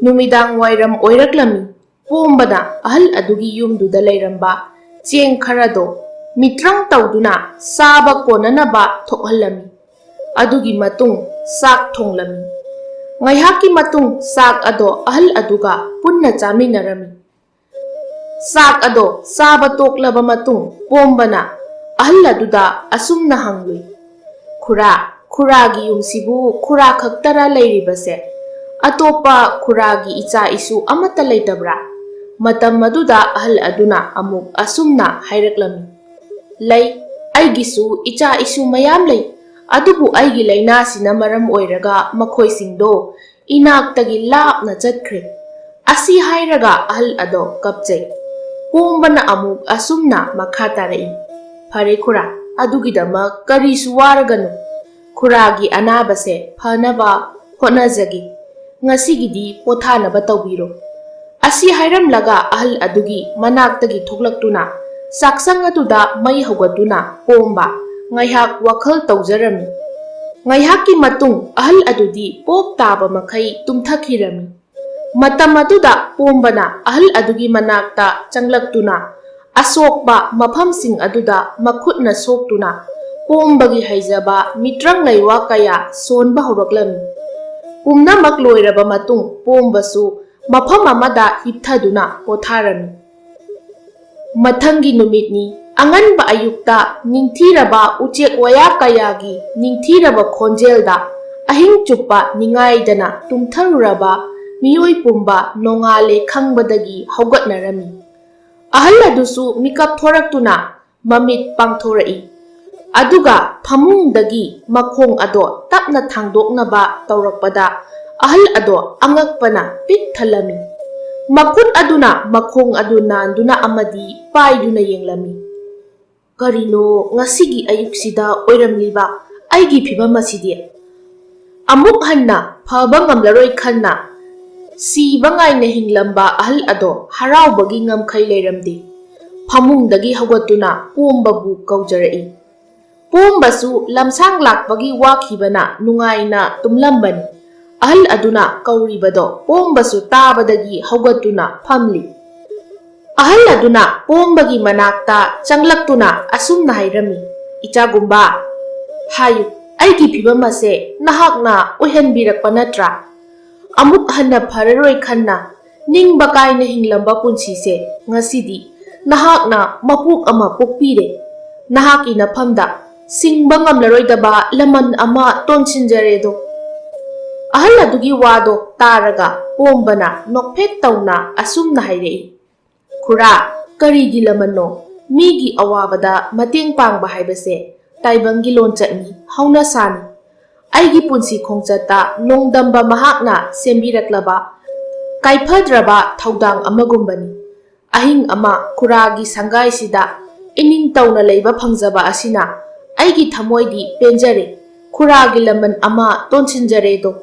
ꯅꯨꯃꯤꯗꯥꯡ ꯋꯥꯏꯔꯝ ꯑꯣꯏꯔꯛꯂꯝꯃꯤ꯫ ꯄꯣꯝꯕꯅ ꯑꯍꯜ ꯑꯗꯨꯒꯤ ꯌꯨꯝꯗꯨꯗ ꯂꯩꯔꯝꯕ ꯆꯦꯡ ꯈꯔꯗꯣ ꯃꯤꯇ꯭ꯔꯪ ꯇꯧꯗꯨꯅ ꯆꯥꯕ ꯀꯣꯟꯅꯅꯕ ꯊꯣꯛꯍꯜꯂꯝꯃꯤ꯫ ꯑꯗꯨꯒꯤ ꯃꯇꯨꯡ ꯆꯥꯛ ꯊꯣꯡꯂꯝꯃꯤ꯫ ꯉꯥꯏꯍꯥꯛꯀꯤ ꯃꯇꯨꯡ ꯆꯥꯛ ꯑꯗꯣ ꯑꯍꯜ ꯑꯗꯨꯒ ꯄꯨꯟꯅ ꯆꯥꯃꯤꯟꯅꯔꯝꯃꯤ꯫ ꯆꯥꯛ ꯑꯗꯣ ꯆꯥꯕ ꯇꯣꯛꯂꯕ ꯃꯇꯨꯡ ꯄꯣꯝꯕꯅ ꯑꯍꯜ ꯑꯗꯨꯗ ꯑꯁꯨꯝꯅ ꯍꯪꯂꯨꯏ, "ꯈꯨꯔꯥ, ꯈꯨꯔꯥꯒꯤ ꯌꯨꯝꯁꯤꯕꯨ ꯈꯨꯔꯥ ꯈꯛꯇꯔ ꯂꯩꯔꯤꯕꯁꯦ? ꯑꯇꯣꯞꯄ ꯈꯨꯔꯥꯒꯤ ꯏꯆꯥ ꯏꯁꯨ ꯑꯃꯠꯇ ꯂꯩꯇꯕ꯭ꯔꯥ?" ꯃꯇꯝ ꯑꯗꯨꯗ ꯑꯍꯜ ꯑꯗꯨꯅ ꯑꯃꯨꯛ ꯑꯁꯨꯝꯅ ꯍꯥꯏꯔꯛꯂꯝꯃꯤ, "ꯂꯩ, ꯑꯩꯒꯤꯁꯨ ꯏꯆꯥ ꯏꯁꯨ ꯃꯌꯥꯝ ꯂꯩ, ꯑꯗꯨꯕꯨ ꯑꯩꯒꯤ ꯂꯥꯏꯅꯥꯁꯤꯅ ꯃꯔꯝ ꯑꯣꯏꯔꯒ ꯃꯈꯣꯏꯁꯤꯡꯗꯣ ꯏꯅꯥꯛꯇꯒꯤ ꯂꯥꯞꯅ ꯆꯠꯈ꯭ꯔꯦ"꯫ ꯑꯁꯤ ꯍꯥꯏꯔꯒ ꯑꯍꯜ ꯑꯗꯣ ꯀꯞꯆꯩ꯫ ꯄꯣꯝꯕꯅ ꯑꯃꯨꯛ ꯑꯁꯨꯝꯅ ꯃꯈꯥ ꯇꯥꯔꯛꯏ, "ꯐꯔꯦ ꯈꯨꯔꯥ, ꯑꯗꯨꯒꯤꯗꯃꯛ ꯀꯔꯤꯁꯨ ꯋꯥꯔꯒꯅꯨ꯫ ꯈꯨꯔꯥꯒꯤ ꯑꯅꯥꯕꯁꯦ ꯐꯅꯕ ꯍꯣꯠꯅꯖꯒꯦ꯫ ꯉꯁꯤꯒꯤꯗꯤ ꯄꯣꯊꯥꯅꯕ ꯇꯧꯕꯤꯔꯣ"꯫ ꯑꯁꯤ ꯍꯥꯏꯔꯝꯂꯒ ꯑꯍꯜ ꯑꯗꯨꯒꯤ ꯃꯅꯥꯛꯇꯒꯤ ꯊꯣꯛꯂꯛꯇꯨꯅ ꯆꯥꯛꯁꯪ ꯑꯗꯨꯗ ꯃꯩ ꯍꯧꯒꯠꯇꯨꯅ ꯄꯣꯝꯕ ꯉꯥꯏꯍꯥꯛ ꯋꯥꯈꯜ ꯇꯧꯖꯔꯝꯃꯤ꯫ ꯉꯥꯏꯍꯥꯛꯀꯤ ꯃꯇꯨꯡ ꯑꯍꯜ ꯑꯗꯨꯗꯤ ꯄꯣꯞ ꯇꯥꯕ ꯃꯈꯩ ꯇꯨꯝꯊꯈꯤꯔꯝꯃꯤ꯫ ꯃꯇꯝ ꯑꯗꯨꯗ ꯄꯣꯝꯕꯅ ꯑꯍꯜ ꯑꯗꯨꯒꯤ ꯃꯅꯥꯛꯇ ꯆꯪꯂꯛꯇꯨꯅ ꯑꯁꯣꯛꯄ ꯃꯐꯝꯁꯤꯡ ꯑꯗꯨꯗ ꯃꯈꯨꯠꯅ ꯁꯣꯛꯇꯨꯅ ꯄꯣꯝꯕꯒꯤ ꯍꯩꯖꯕ ꯃꯤꯇ꯭ꯔꯪ ꯂꯩꯋꯥ ꯀꯌꯥ ꯁꯣꯟꯕ ꯍꯧꯔꯛꯂꯝꯃꯤ꯫ ꯄꯨꯝꯅꯃꯛ ꯂꯣꯏꯔꯕ ꯃꯇꯨꯡ ꯄꯣꯝꯕꯁꯨ ꯃꯐꯝ ꯑꯃꯗ ꯍꯤꯞꯊꯗꯨꯅ ꯄꯣꯊꯥꯔꯝꯃꯤ꯫ ꯃꯊꯪꯒꯤ ꯅꯨꯃꯤꯠꯅꯤ꯫ ꯑꯉꯟꯕ ꯑꯌꯨꯛꯇ ꯅꯤꯡꯊꯤꯔꯕ ꯎꯆꯦꯛ ꯋꯥꯌꯥ ꯀꯌꯥꯒꯤ ꯅꯤꯡꯊꯤꯔꯕ ꯈꯣꯟꯖꯦꯜꯗ ꯑꯍꯤꯡ ꯆꯨꯞꯄ ꯅꯤꯡꯉꯥꯏꯗꯅ ꯇꯨꯝꯊꯔꯨꯔꯕ ꯃꯤꯑꯣꯏ ꯄꯨꯝꯕ ꯅꯣꯡꯉꯥꯜꯂꯦ ꯈꯪꯕꯗꯒꯤ ꯍꯧꯒꯠꯅꯔꯝꯃꯤ꯫ ꯑꯍꯜ ꯑꯗꯨꯁꯨ ꯃꯤꯀꯞ ꯊꯣꯔꯛꯇꯨꯅ ꯃꯃꯤꯠ ꯄꯥꯡꯊꯣꯔꯛꯏ꯫ ꯑꯗꯨꯒ ꯐꯃꯨꯡꯗꯒꯤ ꯃꯈꯣꯡ ꯑꯗꯣ ꯇꯞꯅ ꯊꯥꯡꯗꯣꯛꯅꯕ ꯇꯧꯔꯛꯄꯗ ꯑꯍꯜ ꯑꯗꯣ ꯑꯉꯛꯄꯅ ꯄꯤꯛ ꯊꯜꯂꯝꯃꯤ꯫ ꯃꯈꯨꯠ ꯑꯗꯨꯅ ꯃꯈꯣꯡ ꯑꯗꯨ ꯅꯥꯟꯗꯨꯅ ꯑꯃꯗꯤ ꯄꯥꯏꯗꯨꯅ ꯌꯦꯡꯂꯝꯃꯤ꯫ "ꯀꯔꯤꯅꯣ ꯉꯁꯤꯒꯤ ꯑꯌꯨꯛꯁꯤꯗ ꯑꯣꯏꯔꯝꯂꯤꯕ ꯑꯩꯒꯤ ꯐꯤꯚꯝ ꯑꯁꯤꯗꯤ?" ꯑꯃꯨꯛ ꯍꯟꯅ ꯐꯕ ꯉꯝꯂꯔꯣꯏ ꯈꯟꯅ ꯁꯤꯕ ꯉꯥꯏꯅ ꯍꯤꯡꯂꯝꯕ ꯑꯍꯜ ꯑꯗꯣ ꯍꯔꯥꯎꯕꯒꯤ ꯉꯝꯈꯩ ꯂꯩꯔꯝꯗꯦ꯫ ꯐꯃꯨꯡꯗꯒꯤ ꯍꯧꯒꯠꯇꯨꯅ ꯄꯣꯝꯕꯕꯨ ꯀꯧꯖꯔꯛꯏ꯫ ꯄꯣꯝꯕꯁꯨ ꯂꯝꯁꯥꯡ ꯂꯥꯛꯄꯒꯤ ꯋꯥꯈꯤꯕꯅ ꯅꯨꯡꯉꯥꯏꯅ ꯇꯨꯝꯂꯝꯕꯅꯤ꯫ ꯑꯍꯜ ꯑꯗꯨꯅ ꯀꯧꯔꯤꯕꯗꯣ ꯄꯣꯝꯕꯁꯨ ꯇꯥꯕꯗꯒꯤ ꯍꯧꯒꯠꯇꯨꯅ ꯐꯝꯂꯤ꯫ ꯑꯍꯜ ꯑꯗꯨꯅ ꯄꯣꯝꯕꯒꯤ ꯃꯅꯥꯛꯇ ꯆꯪꯂꯛꯇꯨꯅ ꯑꯁꯨꯝꯅ ꯍꯥꯏꯔꯝꯃꯤ, "ꯏꯆꯥꯒꯨꯝꯕ, ꯍꯥꯏꯌꯨ, ꯑꯩꯒꯤ ꯐꯤꯚꯝ ꯑꯁꯦ ꯅꯍꯥꯛꯅ ꯑꯣꯏꯍꯟꯕꯤꯔꯛꯄ ꯅꯠꯇ꯭ꯔꯥ? ꯑꯃꯨꯛ ꯍꯟꯅ ꯐꯔꯔꯣꯏ ꯈꯟꯅ ꯅꯤꯡꯕ ꯀꯥꯏꯅ ꯍꯤꯡꯂꯝꯕ ꯄꯨꯟꯁꯤꯁꯦ ꯉꯁꯤꯗꯤ ꯅꯍꯥꯛꯅ ꯃꯄꯣꯛ ꯑꯃ ꯄꯣꯛꯄꯤꯔꯦ꯫ ꯅꯍꯥꯛꯀꯤ ꯅꯐꯝꯗ ꯁꯤꯡꯕ ꯉꯝꯂꯔꯣꯏꯗꯕ ꯂꯃꯟ ꯑꯃ ꯇꯣꯟꯁꯤꯟꯖꯔꯦꯗꯣ꯫" ꯑꯍꯜ ꯑꯗꯨꯒꯤ ꯋꯥꯗꯣ ꯇꯥꯔꯒ ꯄꯣꯝꯕꯅ ꯅꯣꯛꯐꯦꯠ ꯇꯧꯅ ꯑꯁꯨꯝꯅ ꯍꯥꯏꯔꯛꯏ, "ꯈꯨꯔꯥ, ꯀꯔꯤꯒꯤ ꯂꯃꯟꯅꯣ? ꯃꯤꯒꯤ ꯑꯋꯥꯕꯗ ꯃꯇꯦꯡ ꯄꯥꯡꯕ ꯍꯥꯏꯕꯁꯦ ꯇꯥꯏꯕꯪꯒꯤ ꯂꯣꯟꯆꯠꯅꯤ, ꯍꯧꯅꯁꯥꯅꯤ꯫ ꯑꯩꯒꯤ ꯄꯨꯟꯁꯤ ꯈꯣꯡꯆꯠꯇ ꯅꯣꯡꯗꯝꯕ ꯃꯍꯥꯛꯅ ꯁꯦꯝꯕꯤꯔꯛꯂꯕ ꯀꯥꯏꯐꯗ꯭ꯔꯕ ꯊꯧꯗꯥꯡ ꯑꯃꯒꯨꯝꯕꯅꯤ꯫ ꯑꯍꯤꯡ ꯑꯃ ꯈꯨꯔꯥꯒꯤ ꯁꯪꯒꯥꯏꯁꯤꯗ ꯏꯅꯤꯡ ꯇꯧꯅ ꯂꯩꯕ ꯐꯪꯖꯕ ꯑꯁꯤꯅ ꯑꯩꯒꯤ ꯊꯃꯣꯏꯗꯤ ꯄꯦꯟꯖꯔꯦ꯫ ꯈꯨꯔꯥꯒꯤ ꯂꯃꯟ ꯑꯃ ꯇꯣꯟꯁꯤꯟꯖꯔꯦꯗꯣ꯫"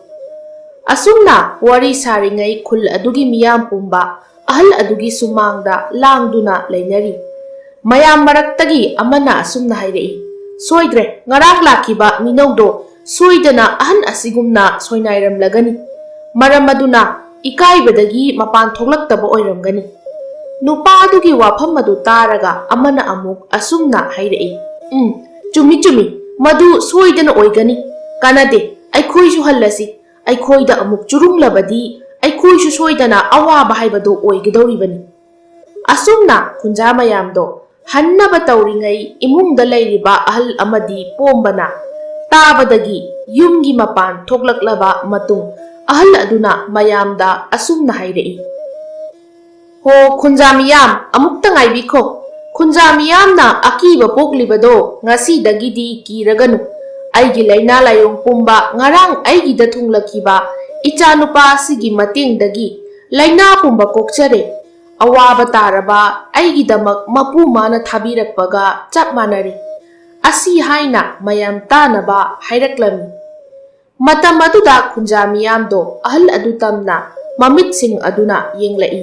ꯑꯁꯨꯝꯅ ꯋꯥꯔꯤ ꯁꯥꯔꯤꯉꯩ ꯈꯨꯜ ꯑꯗꯨꯒꯤ ꯃꯤꯌꯥꯝ ꯄꯨꯝꯕ ꯑꯍꯜ ꯑꯗꯨꯒꯤ ꯁꯨꯃꯥꯡꯗ ꯂꯥꯡꯗꯨꯅ ꯂꯩꯅꯔꯤ꯫ ꯃꯌꯥꯝ ꯃꯔꯛꯇꯒꯤ ꯑꯃꯅ ꯑꯁꯨꯝꯅ ꯍꯥꯏꯔꯛꯏ, "ꯁꯣꯏꯗ꯭ꯔꯦ, ꯉꯔꯥꯡ ꯂꯥꯛꯈꯤꯕ ꯃꯤꯅꯧꯗꯣ ꯁꯣꯏꯗꯅ ꯑꯍꯟ ꯑꯁꯤꯒꯨꯝꯅ ꯁꯣꯏꯅꯥꯏꯔꯝꯂꯒꯅꯤ꯫ ꯃꯔꯝ ꯑꯗꯨꯅ ꯏꯀꯥꯏꯕꯗꯒꯤ ꯃꯄꯥꯟ ꯊꯣꯛꯂꯛꯇꯕ ꯑꯣꯏꯔꯝꯒꯅꯤ꯫" ꯅꯨꯄꯥ ꯑꯗꯨꯒꯤ ꯋꯥꯐꯝ ꯑꯗꯨ ꯇꯥꯔꯒ ꯑꯃꯅ ꯑꯃꯨꯛ ꯑꯁꯨꯝꯅ ꯍꯥꯏꯔꯛꯏ, "ꯎꯝ, ꯆꯨꯝꯃꯤ ꯆꯨꯝꯃꯤ, ꯃꯗꯨ ꯁꯣꯏꯗꯅ ꯑꯣꯏꯒꯅꯤ꯫ ꯀꯥꯟꯅꯗꯦ, ꯑꯩꯈꯣꯏꯁꯨ ꯍꯜꯂꯁꯤ꯫ ꯑꯩꯈꯣꯏꯗ ꯑꯃꯨꯛ ꯆꯨꯔꯨꯡꯂꯕꯗꯤ ꯑꯩꯈꯣꯏꯁꯨ ꯁꯣꯏꯗꯅ ꯑꯋꯥꯕ ꯍꯥꯏꯕꯗꯨ ꯑꯣꯏꯒꯗꯧꯔꯤꯕꯅꯤ꯫" ꯑꯁꯨꯝꯅ ꯈꯨꯟꯖꯥ ꯃꯌꯥꯝꯗꯣ ꯍꯟꯅꯕ ꯇꯧꯔꯤꯉꯩ ꯏꯃꯨꯡꯗ ꯂꯩꯔꯤꯕ ꯑꯍꯜ ꯑꯃꯗꯤ ꯄꯣꯝꯕꯅ ꯇꯥꯕꯗꯒꯤ ꯌꯨꯝꯒꯤ ꯃꯄꯥꯟ ꯊꯣꯛꯂꯛꯂꯕ ꯃꯇꯨꯡ ꯑꯍꯜ ꯑꯗꯨꯅ ꯃꯌꯥꯝꯗ ꯑꯁꯨꯝꯅ ꯍꯥꯏꯔꯛꯏ, "ꯍꯣ ꯈꯨꯟꯖꯥ ꯃꯤꯌꯥꯝ, ꯑꯃꯨꯛꯇ ꯉꯥꯏꯕꯤꯈꯣ꯫ ꯈꯨꯟꯖꯥ ꯃꯤꯌꯥꯝꯅ ꯑꯀꯤꯕ ꯄꯣꯛꯂꯤꯕꯗꯣ ꯉꯁꯤꯗꯒꯤꯗꯤ ꯀꯤꯔꯒꯅꯨ꯫ ꯑꯩꯒꯤ ꯂꯥꯏꯅꯥ ꯂꯥꯏꯌꯣꯡ ꯄꯨꯝꯕ ꯉꯔꯥꯡ ꯑꯩꯒꯤꯗ ꯊꯨꯡꯂꯛꯈꯤꯕ ꯏꯆꯥꯅꯨꯄꯥ ꯑꯁꯤꯒꯤ ꯃꯇꯦꯡꯗꯒꯤ ꯂꯥꯏꯅꯥ ꯄꯨꯝꯕ ꯀꯣꯛꯆꯔꯦ꯫ ꯑꯋꯥꯕ ꯇꯥꯔꯕ ꯑꯩꯒꯤꯗꯃꯛ ꯃꯄꯨ ꯃꯥꯅ ꯊꯥꯕꯤꯔꯛꯄꯒ ꯆꯞ ꯃꯥꯟꯅꯔꯦ"꯫ ꯑꯁꯤ ꯍꯥꯏꯅ ꯃꯌꯥꯝ ꯇꯥꯅꯕ ꯍꯥꯏꯔꯛꯂꯝꯃꯤ꯫ ꯃꯇꯝ ꯑꯗꯨꯗ ꯈꯨꯟꯖꯥ ꯃꯤꯌꯥꯝꯗꯣ ꯑꯍꯜ ꯑꯗꯨ ꯇꯝꯅ ꯃꯃꯤꯠꯁꯤꯡ ꯑꯗꯨꯅ ꯌꯦꯡꯂꯛꯏ꯫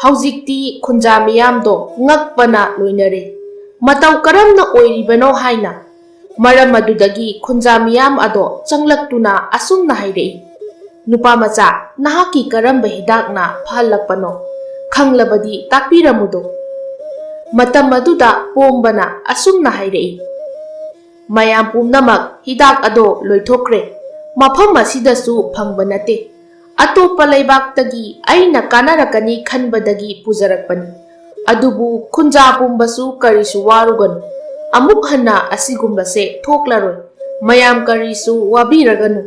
ꯍꯧꯖꯤꯛꯇꯤ ꯈꯨꯟꯖꯥ ꯃꯤꯌꯥꯝꯗꯣ ꯉꯛꯄꯅ ꯂꯣꯏꯅꯔꯦ꯫ ꯃꯇꯧ ꯀꯔꯝꯅ ꯑꯣꯏꯔꯤꯕꯅꯣ ꯍꯥꯏꯅ꯫ ꯃꯔꯝ ꯑꯗꯨꯗꯒꯤ ꯈꯨꯟꯖꯥ ꯃꯤꯌꯥꯝ ꯑꯗꯣ ꯆꯪꯂꯛꯇꯨꯅ ꯑꯁꯨꯝꯅ ꯍꯥꯏꯔꯛꯏ, "ꯅꯨꯄꯥ ꯃꯆꯥ, ꯅꯍꯥꯛꯀꯤ ꯀꯔꯝꯕ ꯍꯤꯗꯥꯛꯅ ꯐꯍꯜꯂꯛꯄꯅꯣ? ꯈꯪꯂꯕꯗꯤ ꯇꯥꯛꯄꯤꯔꯝꯃꯨꯗꯣ"꯫ ꯃꯇꯝ ꯑꯗꯨꯗ ꯄꯣꯝꯕꯅ ꯑꯁꯨꯝꯅ ꯍꯥꯏꯔꯛꯏ, "ꯃꯌꯥꯝ ꯄꯨꯝꯅꯃꯛ ꯍꯤꯗꯥꯛ ꯑꯗꯣ ꯂꯣꯏꯊꯣꯛꯈ꯭ꯔꯦ꯫ ꯃꯐꯝ ꯑꯁꯤꯗꯁꯨ ꯐꯪꯕ ꯅꯠꯇꯦ꯫ ꯑꯇꯣꯞꯄ ꯂꯩꯕꯥꯛꯇꯒꯤ ꯑꯩꯅ ꯀꯥꯟꯅꯔꯛꯀꯅꯤ ꯈꯟꯕꯗꯒꯤ ꯄꯨꯖꯔꯛꯄꯅꯤ꯫ ꯑꯗꯨꯕꯨ ꯈꯨꯟꯖꯥ ꯄꯨꯝꯕꯁꯨ ꯀꯔꯤꯁꯨ ꯋꯥꯔꯨꯒꯅꯨ꯫ ꯑꯃꯨꯛ ꯍꯟꯅ ꯑꯁꯤꯒꯨꯝꯕꯁꯦ ꯊꯣꯛꯂꯔꯣꯏ꯫ ꯃꯌꯥꯝ ꯀꯔꯤꯁꯨ ꯋꯥꯕꯤꯔꯒꯅꯨ"꯫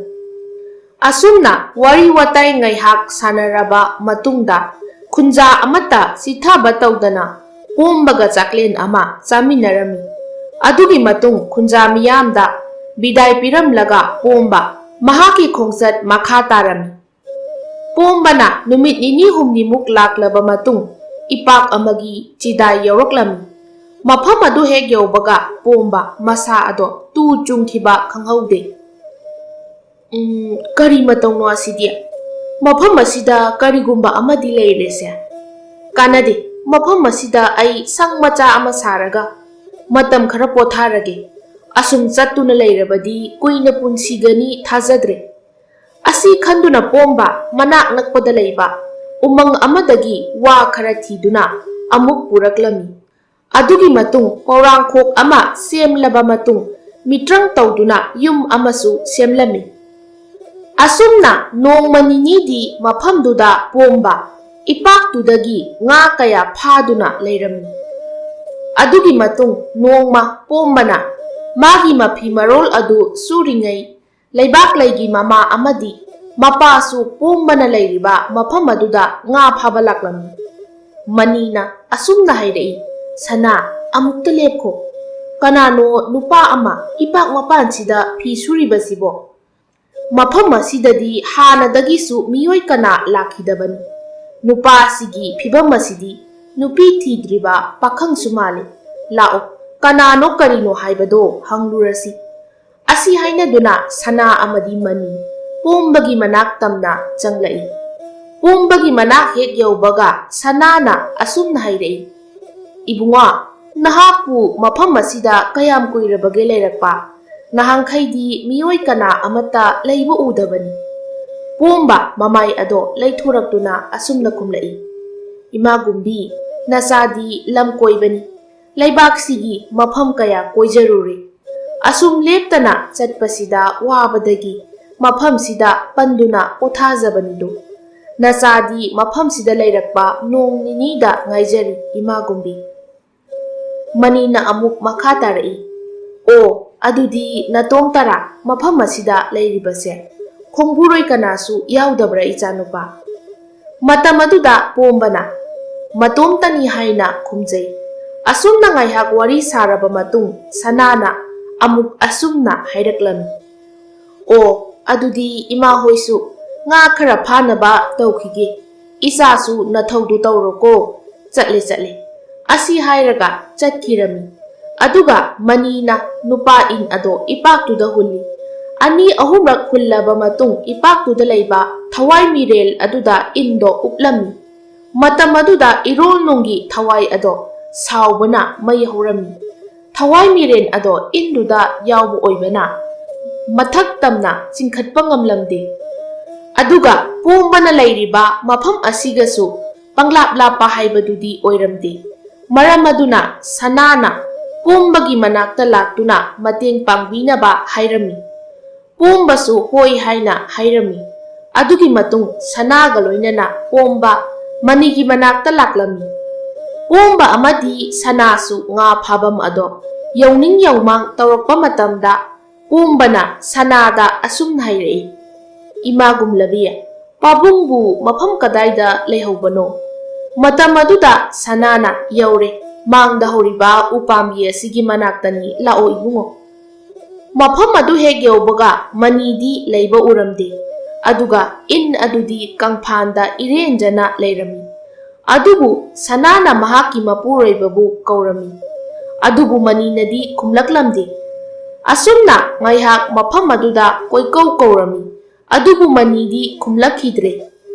ꯑꯁꯨꯝꯅ ꯋꯥꯔꯤ ꯋꯥꯇꯥꯏ ꯉꯥꯏꯍꯥꯛ ꯁꯥꯟꯅꯔꯕ ꯃꯇꯨꯡꯗ ꯈꯨꯟꯖꯥ ꯑꯃꯠꯇ ꯆꯤꯠꯊꯕ ꯇꯧꯗꯅ ꯄꯣꯝꯕꯒ ꯆꯥꯛꯂꯦꯟ ꯑꯃ ꯆꯥꯃꯤꯟꯅꯔꯝꯃꯤ꯫ ꯑꯗꯨꯒꯤ ꯃꯇꯨꯡ ꯈꯨꯟꯖꯥ ꯃꯤꯌꯥꯝꯗ ꯕꯤꯗꯥꯏ ꯄꯤꯔꯝꯂꯒ ꯄꯣꯝꯕ ꯃꯍꯥꯛꯀꯤ ꯈꯣꯡꯆꯠ ꯃꯈꯥ ꯇꯥꯔꯝꯃꯤ꯫ ꯄꯣꯝꯕꯅ ꯅꯨꯃꯤꯠ ꯅꯤꯅꯤ ꯍꯨꯝꯅꯤꯃꯨꯛ ꯂꯥꯛꯂꯕ ꯃꯇꯨꯡ ꯏꯄꯥꯛ ꯑꯃꯒꯤ ꯆꯤꯗꯥꯏ ꯌꯧꯔꯛꯂꯝꯃꯤ꯫ ꯃꯐꯝ ꯑꯗꯨ ꯍꯦꯛ ꯌꯧꯕꯒ ꯄꯣꯝꯕ ꯃꯁꯥ ꯑꯗꯣ ꯇꯨ ꯆꯨꯡꯈꯤꯕ ꯈꯪꯍꯧꯗꯦ꯫ "ꯎꯝ, ꯀꯔꯤ ꯃꯇꯧꯅꯣ ꯑꯁꯤꯗꯤ? ꯃꯐꯝ ꯑꯁꯤꯗ ꯀꯔꯤꯒꯨꯝꯕ ꯑꯃꯗꯤ ꯂꯩꯔꯦꯁꯦ꯫ ꯀꯥꯟꯅꯗꯦ, ꯃꯐꯝ ꯑꯁꯤꯗ ꯑꯩ ꯁꯪ ꯃꯆꯥ ꯑꯃ ꯁꯥꯔꯒ ꯃꯇꯝ ꯈꯔ ꯄꯣꯊꯥꯔꯒꯦ꯫ ꯑꯁꯨꯝ ꯆꯠꯇꯨꯅ ꯂꯩꯔꯕꯗꯤ ꯀꯨꯏꯅ ꯄꯨꯟꯁꯤꯒꯅꯤ ꯊꯥꯖꯗ꯭ꯔꯦ"꯫ ꯑꯁꯤ ꯈꯟꯗꯨꯅ ꯄꯣꯝꯕ ꯃꯅꯥꯛ ꯅꯛꯄꯗ ꯂꯩꯕ ꯎꯃꯪ ꯑꯃꯗꯒꯤ ꯋꯥ ꯈꯔ ꯊꯤꯗꯨꯅ ꯑꯃꯨꯛ ꯄꯨꯔꯛꯂꯝꯃꯤ꯫ ꯑꯗꯨꯒꯤ ꯃꯇꯨꯡ ꯄꯧꯔꯥꯡꯈꯣꯛ ꯑꯃ ꯁꯦꯝꯂꯕ ꯃꯇꯨꯡ ꯃꯤꯇ꯭ꯔꯪ ꯇꯧꯗꯨꯅ ꯌꯨꯝ ꯑꯃꯁꯨ ꯁꯦꯝꯂꯝꯃꯤ꯫ ꯑꯁꯨꯝꯅ ꯅꯣꯡꯃ ꯅꯤꯅꯤꯗꯤ ꯃꯐꯝꯗꯨꯗ ꯄꯣꯝꯕ ꯏꯄꯥꯛꯇꯨꯗꯒꯤ ꯉꯥ ꯀꯌꯥ ꯐꯥꯗꯨꯅ ꯂꯩꯔꯝꯃꯤ꯫ ꯑꯗꯨꯒꯤ ꯃꯇꯨꯡ ꯅꯣꯡꯃ ꯄꯣꯝꯕꯅ ꯃꯥꯒꯤ ꯃꯐꯤ ꯃꯔꯣꯜ ꯑꯗꯨ ꯁꯨꯔꯤꯉꯩ, ꯂꯩꯕꯥꯛꯂꯩꯒꯤ ꯃꯃꯥ ꯑꯃꯗꯤ ꯃꯄꯥꯁꯨ ꯄꯣꯝꯕꯅ ꯂꯩꯔꯤꯕ ꯃꯐꯝ ꯑꯗꯨꯗ ꯉꯥ ꯐꯥꯕ ꯂꯥꯛꯂꯝꯃꯤ꯫ ꯃꯅꯤꯅ ꯑꯁꯨꯝꯅ ꯍꯥꯏꯔꯛꯏ, "ꯁꯅꯥ, ꯑꯃꯨꯛꯇ ꯂꯦꯞꯈꯣ꯫ ꯀꯅꯥꯅꯣ ꯅꯨꯄꯥ ꯑꯃ ꯏꯄꯥꯛ ꯃꯄꯥꯟꯁꯤꯗ ꯐꯤ ꯁꯨꯔꯤꯕꯁꯤꯕꯣ? ꯃꯐꯝ ꯑꯁꯤꯗꯗꯤ ꯍꯥꯟꯅꯗꯒꯤꯁꯨ ꯃꯤꯑꯣꯏ ꯀꯅꯥ ꯂꯥꯛꯈꯤꯗꯕꯅꯤ꯫ ꯅꯨꯄꯥꯁꯤꯒꯤ ꯐꯤꯕꯝ ꯑꯁꯤꯗꯤ ꯅꯨꯄꯤ ꯊꯤꯗ꯭ꯔꯤꯕ ꯄꯥꯈꯪꯁꯨ ꯃꯥꯜꯂꯤ꯫ ꯂꯥꯛꯑꯣ, ꯀꯅꯥꯅꯣ ꯀꯔꯤꯅꯣ ꯍꯥꯏꯕꯗꯣ ꯍꯪꯂꯨꯔꯁꯤ꯫" ꯑꯁꯤ ꯍꯥꯏꯅꯗꯨꯅ ꯁꯅꯥ ꯑꯃꯗꯤ ꯃꯅꯤ ꯄꯣꯝꯕꯒꯤ ꯃꯅꯥꯛ ꯇꯝꯅ ꯆꯪꯂꯛꯏ꯫ ꯄꯣꯝꯕꯒꯤ ꯃꯅꯥꯛ ꯍꯦꯛ ꯌꯧꯕꯒ ꯁꯅꯥꯅ ꯑꯁꯨꯝꯅ ꯍꯥꯏꯔꯛꯏ, "ꯏꯕꯨꯡꯉꯣ, ꯅꯍꯥꯛꯄꯨ ꯃꯐꯝ ꯑꯁꯤꯗ ꯀꯌꯥꯝ ꯀꯨꯏꯔꯕꯒꯦ ꯂꯩꯔꯛꯄ? ꯅꯍꯥꯟꯈꯩꯗꯤ ꯃꯤꯑꯣꯏ ꯀꯅꯥ ꯑꯃꯠꯇ ꯂꯩꯕ ꯎꯗꯕꯅꯤ꯫" ꯄꯣꯝꯕ ꯃꯃꯥꯏ ꯑꯗꯣ ꯂꯩꯊꯣꯔꯛꯇꯨꯅ ꯑꯁꯨꯝꯅ ꯈꯨꯝꯂꯛꯏ, "ꯏꯃꯥ ꯒꯨꯝꯕꯤ, ꯅꯆꯥꯗꯤ ꯂꯝ ꯀꯣꯏꯕꯅꯤ꯫ ꯂꯩꯕꯥꯛꯁꯤꯒꯤ ꯃꯐꯝ ꯀꯌꯥ ꯀꯣꯏꯖꯔꯨꯔꯦ꯫ ꯑꯁꯨꯝ ꯂꯦꯞꯇꯅ ꯆꯠꯄꯁꯤꯗ ꯋꯥꯕꯗꯒꯤ ꯃꯐꯝꯁꯤꯗ ꯄꯟꯗꯨꯅ ꯄꯣꯊꯥꯖꯕꯅꯤꯗꯣ꯫ ꯅꯆꯥꯗꯤ ꯃꯐꯝꯁꯤꯗ ꯂꯩꯔꯛꯄ ꯅꯣꯡ ꯅꯤꯅꯤꯗ ꯉꯥꯏꯖꯔꯤ, ꯏꯃꯥ ꯒꯨꯝꯕꯤ꯫" ꯃꯅꯤꯅ ꯑꯃꯨꯛ ꯃꯈꯥ ꯇꯥꯔꯛꯏ, "ꯑꯣ, ꯑꯗꯨꯗꯤ ꯅꯇꯣꯝ ꯇꯔꯥ ꯃꯐꯝ ꯑꯁꯤꯗ ꯂꯩꯔꯤꯕꯁꯦ? ꯈꯣꯡꯕꯨꯔꯣꯏ ꯀꯅꯥꯁꯨ ꯌꯥꯎꯗꯕ꯭ꯔꯥ, ꯏꯆꯥꯅꯨꯄꯥ?" ꯃꯇꯝ ꯑꯗꯨꯗ ꯄꯣꯝꯕꯅ, "ꯃꯇꯣꯝꯇꯅꯤ" ꯍꯥꯏꯅ ꯈꯨꯝꯖꯩ꯫ ꯑꯁꯨꯝꯅ ꯉꯥꯏꯍꯥꯛ ꯋꯥꯔꯤ ꯁꯥꯔꯕ ꯃꯇꯨꯡ ꯁꯅꯥꯅ ꯑꯃꯨꯛ ꯑꯁꯨꯝꯅ ꯍꯥꯏꯔꯛꯂꯝꯃꯤ, "ꯑꯣ, ꯑꯗꯨꯗꯤ ꯏꯃꯥ ꯍꯣꯏꯁꯨ ꯉꯥ ꯈꯔ ꯐꯥꯅꯕ ꯇꯧꯈꯤꯒꯦ꯫ ꯏꯆꯥꯁꯨ ꯅꯊꯧꯗꯨ ꯇꯧꯔꯣꯀꯣ꯫ ꯆꯠꯂꯦ, ꯆꯠꯂꯦ꯫" ꯑꯁꯤ ꯍꯥꯏꯔꯒ ꯆꯠꯈꯤꯔꯝꯃꯤ꯫ ꯑꯗꯨꯒ ꯃꯅꯤꯅ ꯅꯨꯄꯥ ꯏꯟ ꯑꯗꯣ ꯏꯄꯥꯛꯇꯨꯗ ꯍꯨꯜꯂꯤ꯫ ꯑꯅꯤ ꯑꯍꯨꯝꯔꯛ ꯍꯨꯜꯂꯕ ꯃꯇꯨꯡ ꯏꯄꯥꯛꯇꯨꯗ ꯂꯩꯕ ꯊꯋꯥꯏ ꯃꯤꯔꯦꯜ ꯑꯗꯨꯗ ꯏꯟꯗꯣ ꯎꯞꯂꯝꯃꯤ꯫ ꯃꯇꯝ ꯑꯗꯨꯗ ꯏꯔꯣꯜ ꯅꯨꯡꯒꯤ ꯊꯋꯥꯏ ꯑꯗꯣ ꯁꯥꯎꯕꯅ ꯃꯩ ꯍꯧꯔꯝꯃꯤ꯫ ꯊꯋꯥꯏ ꯃꯤꯔꯦꯟ ꯑꯗꯣ ꯏꯟꯗꯨꯗ ꯌꯥꯎꯕ ꯑꯣꯏꯕꯅ ꯃꯊꯛ ꯇꯝꯅ ꯆꯤꯡꯈꯠꯄ ꯉꯝꯂꯝꯗꯦ꯫ ꯑꯗꯨꯒ ꯄꯣꯝꯕꯅ ꯂꯩꯔꯤꯕ ꯃꯐꯝ ꯑꯁꯤꯒꯁꯨ ꯄꯪꯂꯥꯞ ꯂꯥꯞꯄ ꯍꯥꯏꯕꯗꯨꯗꯤ ꯑꯣꯏꯔꯝꯗꯦ꯫ ꯃꯔꯝ ꯑꯗꯨꯅ ꯁꯅꯥꯅ ꯄꯣꯝꯕꯒꯤ ꯃꯅꯥꯛꯇ ꯂꯥꯛꯇꯨꯅ ꯃꯇꯦꯡ ꯄꯥꯡꯕꯤꯅꯕ ꯍꯥꯏꯔꯝꯃꯤ꯫ ꯄꯣꯝꯕꯁꯨ ꯍꯣꯏ ꯍꯥꯏꯅ ꯍꯥꯏꯔꯝꯃꯤ꯫ ꯑꯗꯨꯒꯤ ꯃꯇꯨꯡ ꯁꯅꯥꯒ ꯂꯣꯏꯅꯅ ꯄꯣꯝꯕ ꯃꯅꯤꯒꯤ ꯃꯅꯥꯛꯇ ꯂꯥꯛꯂꯝꯃꯤ꯫ ꯄꯣꯝꯕ ꯑꯃꯗꯤ ꯁꯅꯥꯁꯨ ꯉꯥ ꯐꯥꯐꯝ ꯑꯗꯣ ꯌꯧꯅꯤꯡ ꯌꯧꯃꯥꯡ ꯇꯧꯔꯛꯄ ꯃꯇꯝꯗ, ꯄꯣꯝꯕꯅ ꯁꯅꯥꯗ ꯑꯁꯨꯝꯅ ꯍꯥꯏꯔꯛꯏ, "ꯏꯃꯥ ꯒꯨꯝꯂꯕꯤ, ꯄꯥꯕꯨꯡꯕꯨ ꯃꯐꯝ ꯀꯗꯥꯏꯗ ꯂꯩꯍꯧꯕꯅꯣ?" ꯃꯇꯝ ꯑꯗꯨꯗ ꯁꯅꯥꯅ, "ꯌꯧꯔꯦ, ꯃꯥꯡꯗ ꯍꯧꯔꯤꯕ ꯎꯄꯥꯝꯕꯤ ꯑꯁꯤꯒꯤ ꯃꯅꯥꯛꯇꯅꯤ, ꯂꯥꯛꯑꯣ ꯏꯕꯨꯡꯉꯣ"꯫ ꯃꯐꯝ ꯑꯗꯨ ꯍꯦꯛ ꯌꯧꯕꯒ ꯃꯅꯤꯗꯤ ꯂꯩꯕ ꯎꯔꯝꯗꯦ, ꯑꯗꯨꯒ ꯏꯟ ꯑꯗꯨꯗꯤ ꯀꯪꯐꯥꯟꯗ ꯏꯔꯦꯟꯖꯅ ꯂꯩꯔꯝꯃꯤ꯫ ꯑꯗꯨꯕꯨ ꯁꯅꯥꯅ ꯃꯍꯥꯛꯀꯤ ꯃꯄꯨꯔꯣꯏꯕꯕꯨ ꯀꯧꯔꯝꯃꯤ, ꯑꯗꯨꯕꯨ ꯃꯅꯤꯅꯗꯤ ꯈꯨꯝꯂꯛꯂꯝꯗꯦ꯫ ꯑꯁꯨꯝꯅ ꯉꯥꯏꯍꯥꯛ ꯃꯐꯝ ꯑꯗꯨꯗ ꯀꯣꯏꯀꯧ ꯀꯧꯔꯝꯃꯤ, ꯑꯗꯨꯕꯨ ꯃꯅꯤꯗꯤ ꯈꯨꯝꯂꯛꯈꯤꯗ꯭ꯔꯦ꯫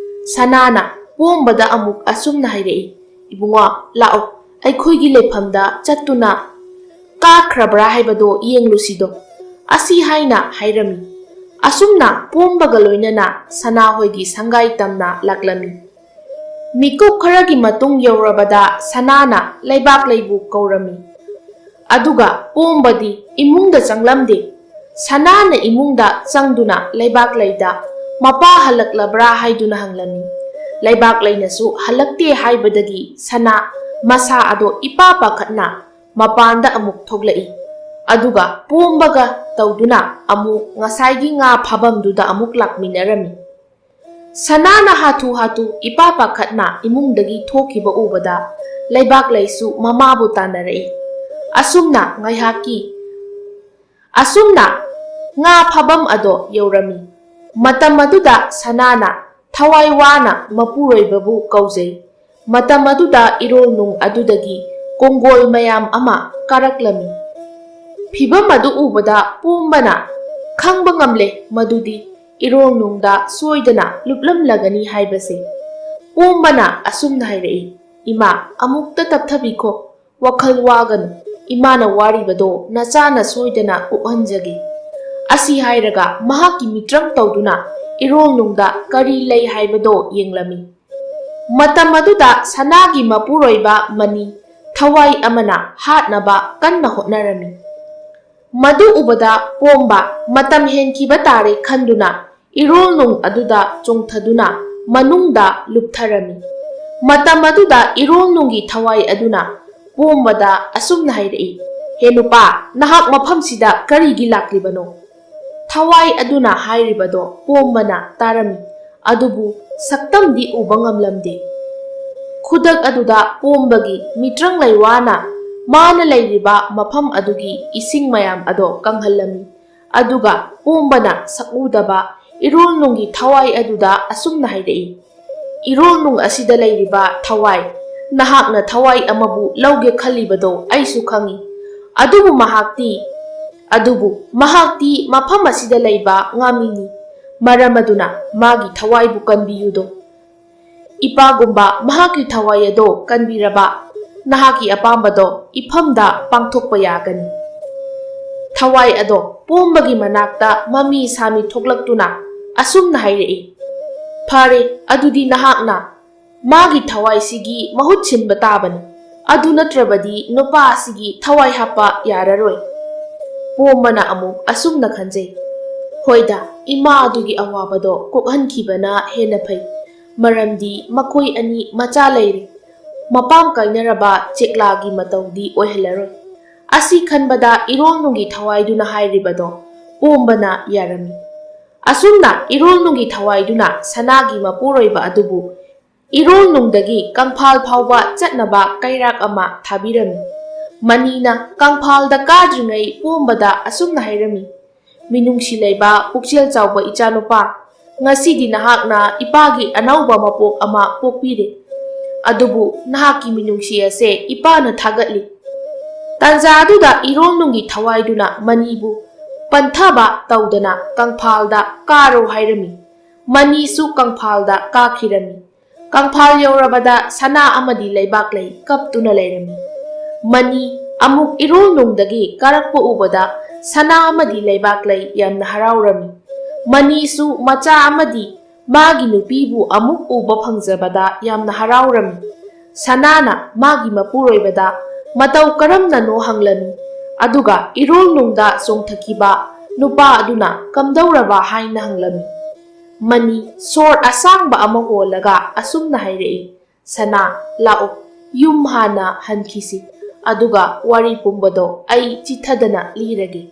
ꯁꯅꯥꯅ ꯄꯣꯝꯕꯗ ꯑꯃꯨꯛ ꯑꯁꯨꯝꯅ ꯍꯥꯏꯔꯛꯏ, "ꯏꯕꯨꯡꯉꯣ, ꯂꯥꯛꯑꯣ, ꯑꯩꯈꯣꯏꯒꯤ ꯂꯩꯐꯝꯗ ꯆꯠꯇꯨꯅ ꯀꯥꯈ꯭ꯔꯕ꯭ꯔꯥ ꯍꯥꯏꯕꯗꯣ ꯌꯦꯡꯂꯨꯁꯤꯗꯣ"꯫ ꯑꯁꯤ ꯍꯥꯏꯅ ꯍꯥꯏꯔꯝꯃꯤ꯫ ꯑꯁꯨꯝꯅ ꯄꯣꯝꯕꯒ ꯂꯣꯏꯅꯅ ꯁꯅꯥꯍꯣꯏꯒꯤ ꯁꯪꯒꯥꯏ ꯇꯝꯅ ꯂꯥꯛꯂꯝꯃꯤ꯫ ꯃꯤꯀꯨꯞ ꯈꯔꯒꯤ ꯃꯇꯨꯡ ꯌꯧꯔꯕꯗ ꯁꯅꯥꯅ ꯂꯩꯕꯥꯛ ꯂꯩꯕꯨ ꯀꯧꯔꯝꯃꯤ꯫ ꯑꯗꯨꯒ ꯄꯣꯝꯕꯗꯤ ꯏꯃꯨꯡꯗ ꯆꯪꯂꯝꯗꯦ꯫ ꯁꯅꯥꯅ ꯏꯃꯨꯡꯗ ꯆꯪꯗꯨꯅ ꯂꯩꯕꯥꯛ ꯂꯩꯗ ꯃꯄꯥ ꯍꯜꯂꯛꯂꯕ꯭ꯔꯥ ꯍꯥꯏꯗꯨꯅ ꯍꯪꯂꯝꯃꯤ꯫ ꯂꯩꯕꯥꯛ ꯂꯩꯅꯁꯨ ꯍꯜꯂꯛꯇꯦ ꯍꯥꯏꯕꯗꯒꯤ ꯁꯅꯥ ꯃꯁꯥ ꯑꯗꯣ ꯏꯄꯥ ꯄꯥꯈꯠꯅ ꯃꯄꯥꯟꯗ ꯑꯃꯨꯛ ꯊꯣꯛꯂꯛꯏ꯫ ꯑꯗꯨꯒ ꯄꯣꯝꯕꯒ ꯇꯧꯗꯨꯅ ꯑꯃꯨꯛ ꯉꯁꯥꯏꯒꯤ ꯉꯥ ꯐꯥꯐꯝꯗꯨꯗ ꯑꯃꯨꯛ ꯂꯥꯛꯃꯤꯟꯅꯔꯝꯃꯤ꯫ ꯁꯅꯥꯅ ꯍꯥꯊꯨ ꯍꯥꯊꯨ ꯏꯄꯥ ꯄꯥꯈꯠꯅ ꯏꯃꯨꯡꯗꯒꯤ ꯊꯣꯛꯈꯤꯕ ꯎꯕꯗ ꯂꯩꯕꯥꯛ ꯂꯩꯁꯨ ꯃꯃꯥꯕꯨ ꯇꯥꯟꯅꯔꯛꯏ꯫ ꯑꯁꯨꯝꯅ ꯉꯥꯏꯍꯥꯛꯀꯤ, ꯑꯁꯨꯝꯅ ꯉꯥ ꯐꯥꯐꯝ ꯑꯗꯣ ꯌꯧꯔꯝꯃꯤ꯫ ꯃꯇꯝ ꯑꯗꯨꯗ ꯁꯅꯥꯅ ꯊꯋꯥꯏ ꯋꯥꯅ ꯃꯄꯨꯔꯣꯏꯕꯕꯨ ꯀꯧꯖꯩ꯫ ꯃꯇꯝ ꯑꯗꯨꯗ ꯏꯔꯣꯜ ꯅꯨꯡ ꯑꯗꯨꯗꯒꯤ ꯀꯣꯡꯒꯣꯜ ꯃꯌꯥꯝ ꯑꯃ ꯀꯥꯔꯛꯂꯝꯃꯤ꯫ ꯐꯤꯚꯝ ꯑꯗꯨ ꯎꯕꯗ ꯄꯣꯝꯕꯅ ꯈꯪꯕ ꯉꯝꯂꯦ ꯃꯗꯨꯗꯤ ꯏꯔꯣꯜ ꯅꯨꯡꯗ ꯁꯣꯏꯗꯅ ꯂꯨꯞꯂꯝꯂꯒꯅꯤ ꯍꯥꯏꯕꯁꯦ꯫ ꯄꯣꯝꯕꯅ ꯑꯁꯨꯝꯅ ꯍꯥꯏꯔꯛꯏ, "ꯏꯃꯥ, ꯑꯃꯨꯛꯇ ꯇꯞꯊꯕꯤꯈꯣ, ꯋꯥꯈꯜ ꯋꯥꯒꯅꯨ, ꯏꯃꯥꯅ ꯋꯥꯔꯤꯕꯗꯣ ꯅꯆꯥꯅ ꯁꯣꯏꯗꯅ ꯀꯣꯛꯍꯟꯖꯒꯦ"꯫ ꯑꯁꯤ ꯍꯥꯏꯔꯒ ꯃꯍꯥꯛꯀꯤ ꯃꯤꯇ꯭ꯔꯪ ꯇꯧꯗꯨꯅ ꯏꯔꯣꯜ ꯅꯨꯡꯗ ꯀꯔꯤ ꯂꯩ ꯍꯥꯏꯕꯗꯣ ꯌꯦꯡꯂꯝꯃꯤ꯫ ꯃꯇꯝ ꯑꯗꯨꯗ ꯁꯅꯥꯒꯤ ꯃꯄꯨꯔꯣꯏꯕ ꯃꯅꯤ ꯊꯋꯥꯏ ꯑꯃꯅ ꯍꯥꯠꯅꯕ ꯀꯟꯅ ꯍꯣꯠꯅꯔꯝꯃꯤ꯫ ꯃꯗꯨ ꯎꯕꯗ ꯄꯣꯝꯕ ꯃꯇꯝ ꯍꯦꯟꯈꯤꯕ ꯇꯥꯔꯦ ꯈꯟꯗꯨꯅ ꯏꯔꯣꯜ ꯅꯨꯡ ꯑꯗꯨꯗ ꯆꯣꯡꯊꯗꯨꯅ ꯃꯅꯨꯡꯗ ꯂꯨꯞꯊꯔꯝꯃꯤ꯫ ꯃꯇꯝ ꯑꯗꯨꯗ ꯏꯔꯣꯜꯅꯨꯡꯒꯤ ꯊꯋꯥꯏ ꯑꯗꯨꯅ ꯄꯣꯝꯕꯗ ꯑꯁꯨꯝꯅ ꯍꯥꯏꯔꯛꯏ, "ꯍꯦ ꯅꯨꯄꯥ, ꯅꯍꯥꯛ ꯃꯐꯝꯁꯤꯗ ꯀꯔꯤꯒꯤ ꯂꯥꯛꯂꯤꯕꯅꯣ?" ꯊꯋꯥꯏ ꯑꯗꯨꯅ ꯍꯥꯏꯔꯤꯕꯗꯣ ꯄꯣꯝꯕꯅ ꯇꯥꯔꯝꯃꯤ, ꯑꯗꯨꯕꯨ ꯁꯛꯇꯝꯗꯤ ꯎꯕ ꯉꯝꯂꯝꯗꯦ꯫ ꯈꯨꯗꯛ ꯑꯗꯨꯗ ꯄꯣꯝꯕꯒꯤ ꯃꯤꯇ꯭ꯔꯪ ꯂꯩꯋꯥꯅ ꯃꯥꯅ ꯂꯩꯔꯤꯕ ꯃꯐꯝ ꯑꯗꯨꯒꯤ ꯏꯁꯤꯡ ꯃꯌꯥꯝ ꯑꯗꯣ ꯀꯪꯍꯜꯂꯝꯃꯤ꯫ ꯑꯗꯨꯒ ꯄꯣꯝꯕꯅ ꯁꯛꯎꯗꯕ ꯏꯔꯣꯜꯅꯨꯡꯒꯤ ꯊꯋꯥꯏ ꯑꯗꯨꯗ ꯑꯁꯨꯝꯅ ꯍꯥꯏꯔꯛꯏ, "ꯏꯔꯣꯜꯅꯨꯡ ꯑꯁꯤꯗ ꯂꯩꯔꯤꯕ ꯊꯋꯥꯏ, ꯅꯍꯥꯛꯅ ꯊꯋꯥꯏ ꯑꯃꯕꯨ ꯂꯧꯒꯦ ꯈꯜꯂꯤꯕꯗꯣ ꯑꯩꯁꯨ ꯈꯪꯏ꯫ ꯑꯗꯨꯕꯨ ꯃꯍꯥꯛꯇꯤ, ꯑꯗꯨꯕꯨ ꯃꯍꯥꯛꯇꯤ ꯃꯐꯝ ꯑꯁꯤꯗ ꯂꯩꯕ ꯉꯥꯃꯤꯅꯤ꯫ ꯃꯔꯝ ꯑꯗꯨꯅ ꯃꯥꯒꯤ ꯊꯋꯥꯏꯕꯨ ꯀꯟꯕꯤꯌꯨꯗꯣ꯫ ꯏꯄꯥꯒꯨꯝꯕ ꯃꯍꯥꯛꯀꯤ ꯊꯋꯥꯏ ꯑꯗꯣ ꯀꯟꯕꯤꯔꯕ, ꯅꯍꯥꯛꯀꯤ ꯑꯄꯥꯝꯕꯗꯣ ꯏꯐꯝꯗ ꯄꯥꯡꯊꯣꯛꯄ ꯌꯥꯒꯅꯤ꯫" ꯊꯋꯥꯏ ꯑꯗꯣ ꯄꯣꯝꯕꯒꯤ ꯃꯅꯥꯛꯇ ꯃꯃꯤ ꯁꯥꯃꯤ ꯊꯣꯛꯂꯛꯇꯨꯅ ꯑꯁꯨꯝꯅ ꯍꯥꯏꯔꯛꯏ, "ꯐꯔꯦ, ꯑꯗꯨꯗꯤ ꯅꯍꯥꯛꯅ ꯃꯥꯒꯤ ꯊꯋꯥꯏꯁꯤꯒꯤ ꯃꯍꯨꯠ ꯁꯤꯟꯕ ꯇꯥꯕꯅꯤ꯫ ꯑꯗꯨ ꯅꯠꯇ꯭ꯔꯕꯗꯤ ꯅꯨꯄꯥ ꯑꯁꯤꯒꯤ ꯊꯋꯥꯏ ꯍꯥꯞꯄ ꯌꯥꯔꯔꯣꯏ꯫" ꯄꯣꯝꯕꯅ ꯑꯃꯨꯛ ꯑꯁꯨꯝꯅ ꯈꯟꯖꯩ, "ꯍꯣꯏꯗ, ꯏꯃꯥ ꯑꯗꯨꯒꯤ ꯑꯋꯥꯕꯗꯣ ꯀꯣꯛꯍꯟꯈꯤꯕꯅ ꯍꯦꯟꯅ ꯐꯩ꯫ ꯃꯔꯝꯗꯤ ꯃꯈꯣꯏ ꯑꯅꯤ ꯃꯆꯥ ꯂꯩꯔꯦ꯫ ꯃꯄꯥꯝ ꯀꯥꯏꯅꯔꯕ ꯆꯦꯛꯂꯥꯒꯤ ꯃꯇꯧꯗꯤ ꯑꯣꯏꯍꯜꯂꯔꯣꯏ꯫" ꯑꯁꯤ ꯈꯟꯕꯗ ꯏꯔꯣꯜꯅꯨꯡꯒꯤ ꯊꯋꯥꯏꯗꯨꯅ ꯍꯥꯏꯔꯤꯕꯗꯣ ꯄꯣꯝꯕꯅ ꯌꯥꯔꯝꯃꯤ꯫ ꯑꯁꯨꯝꯅ ꯏꯔꯣꯜꯅꯨꯡꯒꯤ ꯊꯋꯥꯏꯗꯨꯅ ꯁꯅꯥꯒꯤ ꯃꯄꯨꯔꯣꯏꯕ ꯑꯗꯨꯕꯨ ꯏꯔꯣꯜꯅꯨꯡꯗꯒꯤ ꯀꯪꯐꯥꯜ ꯐꯥꯎꯕ ꯆꯠꯅꯕ ꯀꯩꯔꯥꯛ ꯑꯃ ꯊꯥꯕꯤꯔꯝꯃꯤ꯫ ꯃꯅꯤꯅ ꯀꯪꯐꯥꯜꯗ ꯀꯥꯗ꯭ꯔꯤꯉꯩ ꯄꯣꯝꯕꯗ ꯑꯁꯨꯝꯅ ꯍꯥꯏꯔꯝꯃꯤ, "ꯃꯤꯅꯨꯡꯁꯤ ꯂꯩꯕ ꯄꯨꯛꯆꯦꯜ ꯆꯥꯎꯕ ꯏꯆꯥꯅꯨꯄꯥ, ꯉꯁꯤꯗꯤ ꯅꯍꯥꯛꯅ ꯏꯄꯥꯒꯤ ꯑꯅꯧꯕ ꯃꯄꯣꯛ ꯑꯃ ꯄꯣꯛꯄꯤꯔꯦ꯫ ꯑꯗꯨꯕꯨ ꯅꯍꯥꯛꯀꯤ ꯃꯤꯅꯨꯡꯁꯤ ꯑꯁꯦ ꯏꯄꯥꯅ ꯊꯥꯒꯠꯂꯤ꯫" ꯇꯥꯟꯖꯥ ꯑꯗꯨꯗ ꯏꯔꯣꯜꯅꯨꯡꯒꯤ ꯊꯋꯥꯏꯗꯨꯅ ꯃꯅꯤꯕꯨ ꯄꯟꯊꯕ ꯇꯧꯗꯅ ꯀꯪꯐꯥꯜꯗ ꯀꯥꯔꯣ ꯍꯥꯏꯔꯝꯃꯤ꯫ ꯃꯅꯤꯁꯨ ꯀꯪꯐꯥꯜꯗ ꯀꯥꯈꯤꯔꯝꯃꯤ꯫ ꯀꯪꯐꯥꯜ ꯌꯧꯔꯕꯗ ꯁꯅꯥ ꯑꯃꯗꯤ ꯂꯩꯕꯥꯛꯂꯩ ꯀꯞꯇꯨꯅ ꯂꯩꯔꯝꯃꯤ꯫ ꯃꯅꯤ ꯑꯃꯨꯛ ꯏꯔꯣꯜꯅꯨꯡꯗꯒꯤ ꯀꯥꯔꯛꯄ ꯎꯕꯗ ꯁꯅꯥ ꯑꯃꯗꯤ ꯂꯩꯕꯥꯛꯂꯩ ꯌꯥꯝꯅ ꯍꯔꯥꯎꯔꯝꯃꯤ꯫ ꯃꯅꯤꯁꯨ ꯃꯆꯥ ꯑꯃꯗꯤ ꯃꯥꯒꯤ ꯅꯨꯄꯤꯕꯨ ꯑꯃꯨꯛ ꯎꯕ ꯐꯪꯖꯕꯗ ꯌꯥꯝꯅ ꯍꯔꯥꯎꯔꯝꯃꯤ꯫ ꯁꯅꯥꯅ ꯃꯥꯒꯤ ꯃꯄꯨꯔꯣꯏꯕꯗ ꯃꯇꯧ ꯀꯔꯝꯅꯅꯣ ꯍꯪꯂꯝꯃꯤ, ꯑꯗꯨꯒ ꯏꯔꯣꯜꯅꯨꯡꯗ ꯆꯣꯡꯊꯈꯤꯕ ꯅꯨꯄꯥ ꯑꯗꯨꯅ ꯀꯝꯗꯧꯔꯕ ꯍꯥꯏꯅ ꯍꯪꯂꯝꯃꯤ꯫ ꯃꯅꯤ ꯁꯣꯔ ꯑꯁꯥꯡꯕ ꯑꯃ ꯍꯣꯜꯂꯒ ꯑꯁꯨꯝꯅ ꯍꯥꯏꯔꯛꯏ, "ꯁꯅꯥ, ꯂꯥꯛꯎ, ꯌꯨꯝ ꯍꯥꯟꯅ ꯍꯟꯈꯤꯁꯤ, ꯑꯗꯨꯒ ꯋꯥꯔꯤ ꯄꯨꯝꯕꯗꯣ ꯑꯩ ꯆꯤꯊꯗꯅ ꯂꯤꯔꯒꯦ꯫"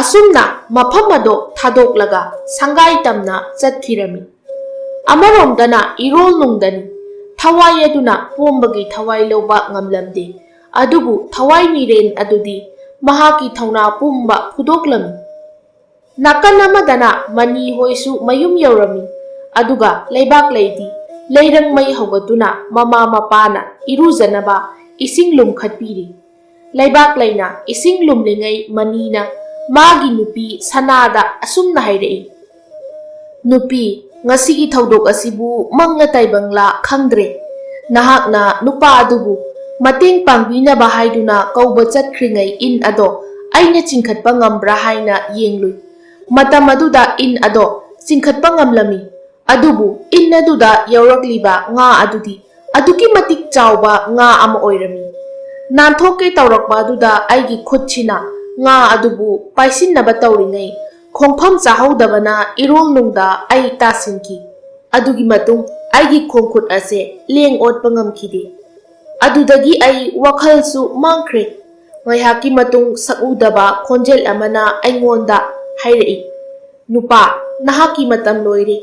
ꯑꯁꯨꯝꯅ ꯃꯐꯝ ꯑꯗꯣ ꯊꯥꯗꯣꯛꯂꯒ ꯁꯪꯒꯥꯏ ꯇꯝꯅ ꯆꯠꯈꯤꯔꯝꯃꯤ꯫ ꯑꯃꯔꯣꯝꯗꯅ ꯏꯔꯣꯜ ꯅꯨꯡꯗꯅꯤ꯫ ꯊꯋꯥꯏ ꯑꯗꯨꯅ ꯄꯣꯝꯕꯒꯤ ꯊꯋꯥꯏ ꯂꯧꯕ ꯉꯝꯂꯝꯗꯦ꯫ ꯑꯗꯨꯕꯨ ꯊꯋꯥꯏ ꯃꯤꯔꯦꯟ ꯑꯗꯨꯗꯤ ꯃꯍꯥꯛꯀꯤ ꯊꯧꯅꯥ ꯄꯨꯝꯕ ꯐꯨꯗꯣꯛꯂꯝꯃꯤ꯫ ꯅꯥꯀꯟ ꯑꯃꯗꯅ ꯃꯅꯤ ꯍꯣꯏꯁꯨ ꯃꯌꯨꯝ ꯌꯧꯔꯝꯃꯤ꯫ ꯑꯗꯨꯒ ꯂꯩꯕꯥꯛꯂꯩꯗꯤ ꯂꯩꯔꯪ ꯃꯩ ꯍꯧꯒꯠꯇꯨꯅ ꯃꯃꯥ ꯃꯄꯥꯅ ꯏꯔꯨꯖꯅꯕ ꯏꯁꯤꯡ ꯂꯨꯝꯈꯠꯄꯤꯔꯤ꯫ ꯂꯩꯕꯥꯛꯂꯩꯅ ꯏꯁꯤꯡ ꯂꯨꯝꯂꯤꯉꯩ ꯃꯅꯤꯅ ꯃꯥꯒꯤ ꯅꯨꯄꯤ ꯁꯅꯥꯗ ꯑꯁꯨꯝꯅ ꯍꯥꯏꯔꯛꯏ, "ꯅꯨꯄꯤ, ꯉꯁꯤꯒꯤ ꯊꯧꯗꯣꯛ ꯑꯁꯤꯕꯨ ꯃꯪꯂ ꯇꯥꯏꯕꯪꯂꯥ ꯈꯪꯗ꯭ꯔꯦ꯫ ꯅꯍꯥꯛꯅ ꯅꯨꯄꯥ ꯑꯗꯨꯕꯨ ꯃꯇꯦꯡ ꯄꯥꯡꯕꯤꯅꯕ ꯍꯥꯏꯗꯨꯅ ꯀꯧꯕ ꯆꯠꯈ꯭ꯔꯤꯉꯩ ꯏꯟ ꯑꯗꯣ ꯑꯩꯅ ꯆꯤꯡꯈꯠꯄ ꯉꯝꯕ꯭ꯔꯥ ꯍꯥꯏꯅ ꯌꯦꯡꯂꯨꯏ꯫ ꯃꯇꯝ ꯑꯗꯨꯗ ꯏꯟ ꯑꯗꯣ ꯆꯤꯡꯈꯠꯄ ꯉꯝꯂꯝꯃꯤ꯫ ꯑꯗꯨꯕꯨ ꯏꯟ ꯑꯗꯨꯗ ꯌꯥꯎꯔꯛꯂꯤꯕ ꯉꯥ ꯑꯗꯨꯗꯤ ꯑꯗꯨꯛꯀꯤ ꯃꯇꯤꯛ ꯆꯥꯎꯕ ꯉꯥ ꯑꯃ ꯑꯣꯏꯔꯝꯃꯤ꯫ ꯅꯥꯟꯊꯣꯛꯀꯦ ꯇꯧꯔꯛꯄ ꯑꯗꯨꯗ ꯑꯩꯒꯤ ꯈꯨꯠꯁꯤꯅ ꯉꯥ ꯑꯗꯨꯕꯨ ꯄꯥꯏꯁꯤꯟꯅꯕ ꯇꯧꯔꯤꯉꯩ ꯈꯣꯡꯐꯝ ꯆꯥꯍꯧꯗꯕꯅ ꯏꯔꯣꯜ ꯅꯨꯡꯗ ꯑꯩ ꯇꯥꯁꯤꯟꯈꯤ꯫ ꯑꯗꯨꯒꯤ ꯃꯇꯨꯡ ꯑꯩꯒꯤ ꯈꯣꯡꯈꯨꯠ ꯑꯁꯦ ꯂꯦꯡ ꯑꯣꯠꯄ ꯉꯝꯈꯤꯗꯦ꯫ ꯑꯗꯨꯗꯒꯤ ꯑꯩ ꯋꯥꯈꯜꯁꯨ ꯃꯥꯡꯈ꯭ꯔꯦ꯫" ꯉꯥꯏꯍꯥꯛꯀꯤ ꯃꯇꯨꯡ ꯁꯛꯎꯗꯕ ꯈꯣꯟꯖꯦꯜ ꯑꯃꯅ ꯑꯩꯉꯣꯟꯗ ꯍꯥꯏꯔꯛꯏ, "ꯅꯨꯄꯥ, ꯅꯍꯥꯛꯀꯤ ꯃꯇꯝ ꯂꯣꯏꯔꯦ꯫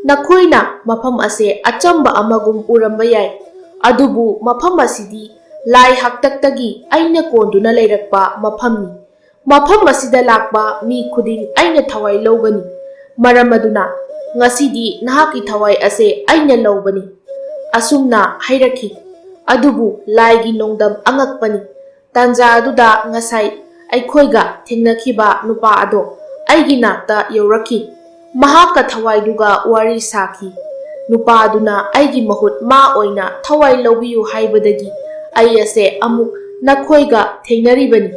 ꯅꯈꯣꯏꯅ ꯃꯐꯝ ꯑꯁꯦ ꯑꯆꯝꯕ ꯑꯃꯒꯨꯝ ꯎꯔꯝꯕ ꯌꯥꯏ, ꯑꯗꯨꯕꯨ ꯃꯐꯝ ꯑꯁꯤꯗꯤ ꯂꯥꯏ ꯍꯥꯛꯇꯛꯇꯒꯤ ꯑꯩꯅ ꯀꯣꯟꯗꯨꯅ ꯂꯩꯔꯛꯄ ꯃꯐꯝꯅꯤ꯫ ꯃꯐꯝ ꯑꯁꯤꯗ ꯂꯥꯛꯄ ꯃꯤ ꯈꯨꯗꯤꯡ ꯑꯩꯅ ꯊꯋꯥꯏ ꯂꯧꯒꯅꯤ꯫ ꯃꯔꯝ ꯑꯗꯨꯅ ꯉꯁꯤꯗꯤ ꯅꯍꯥꯛꯀꯤ ꯊꯋꯥꯏ ꯑꯁꯦ ꯑꯩꯅ ꯂꯧꯕꯅꯤ꯫" ꯑꯁꯨꯝꯅ ꯍꯥꯏꯔꯛꯈꯤ꯫ ꯑꯗꯨꯕꯨ ꯂꯥꯏꯒꯤ ꯅꯣꯡꯗꯝ ꯑꯉꯛꯄꯅꯤ꯫ ꯇꯥꯟꯖꯥ ꯑꯗꯨꯗ ꯉꯁꯥꯏ ꯑꯩꯈꯣꯏꯒ ꯊꯦꯡꯅꯈꯤꯕ ꯅꯨꯄꯥ ꯑꯗꯣ ꯑꯩꯒꯤ ꯅꯥꯛꯇ ꯌꯧꯔꯛꯈꯤ꯫ ꯃꯍꯥꯛꯀ ꯊꯋꯥꯏꯗꯨꯒ ꯋꯥꯔꯤ ꯁꯥꯈꯤ꯫ ꯅꯨꯄꯥꯗꯨꯅ ꯑꯩꯒꯤ ꯃꯍꯨꯠ ꯃꯥ ꯑꯣꯏꯅ ꯊꯋꯥꯏ ꯂꯧꯕꯤꯌꯨ ꯍꯥꯏꯕꯗꯒꯤ ꯑꯩ ꯑꯁꯦ ꯑꯃꯨꯛ ꯅꯈꯣꯏꯒ ꯊꯦꯡꯅꯔꯤꯕꯅꯤ꯫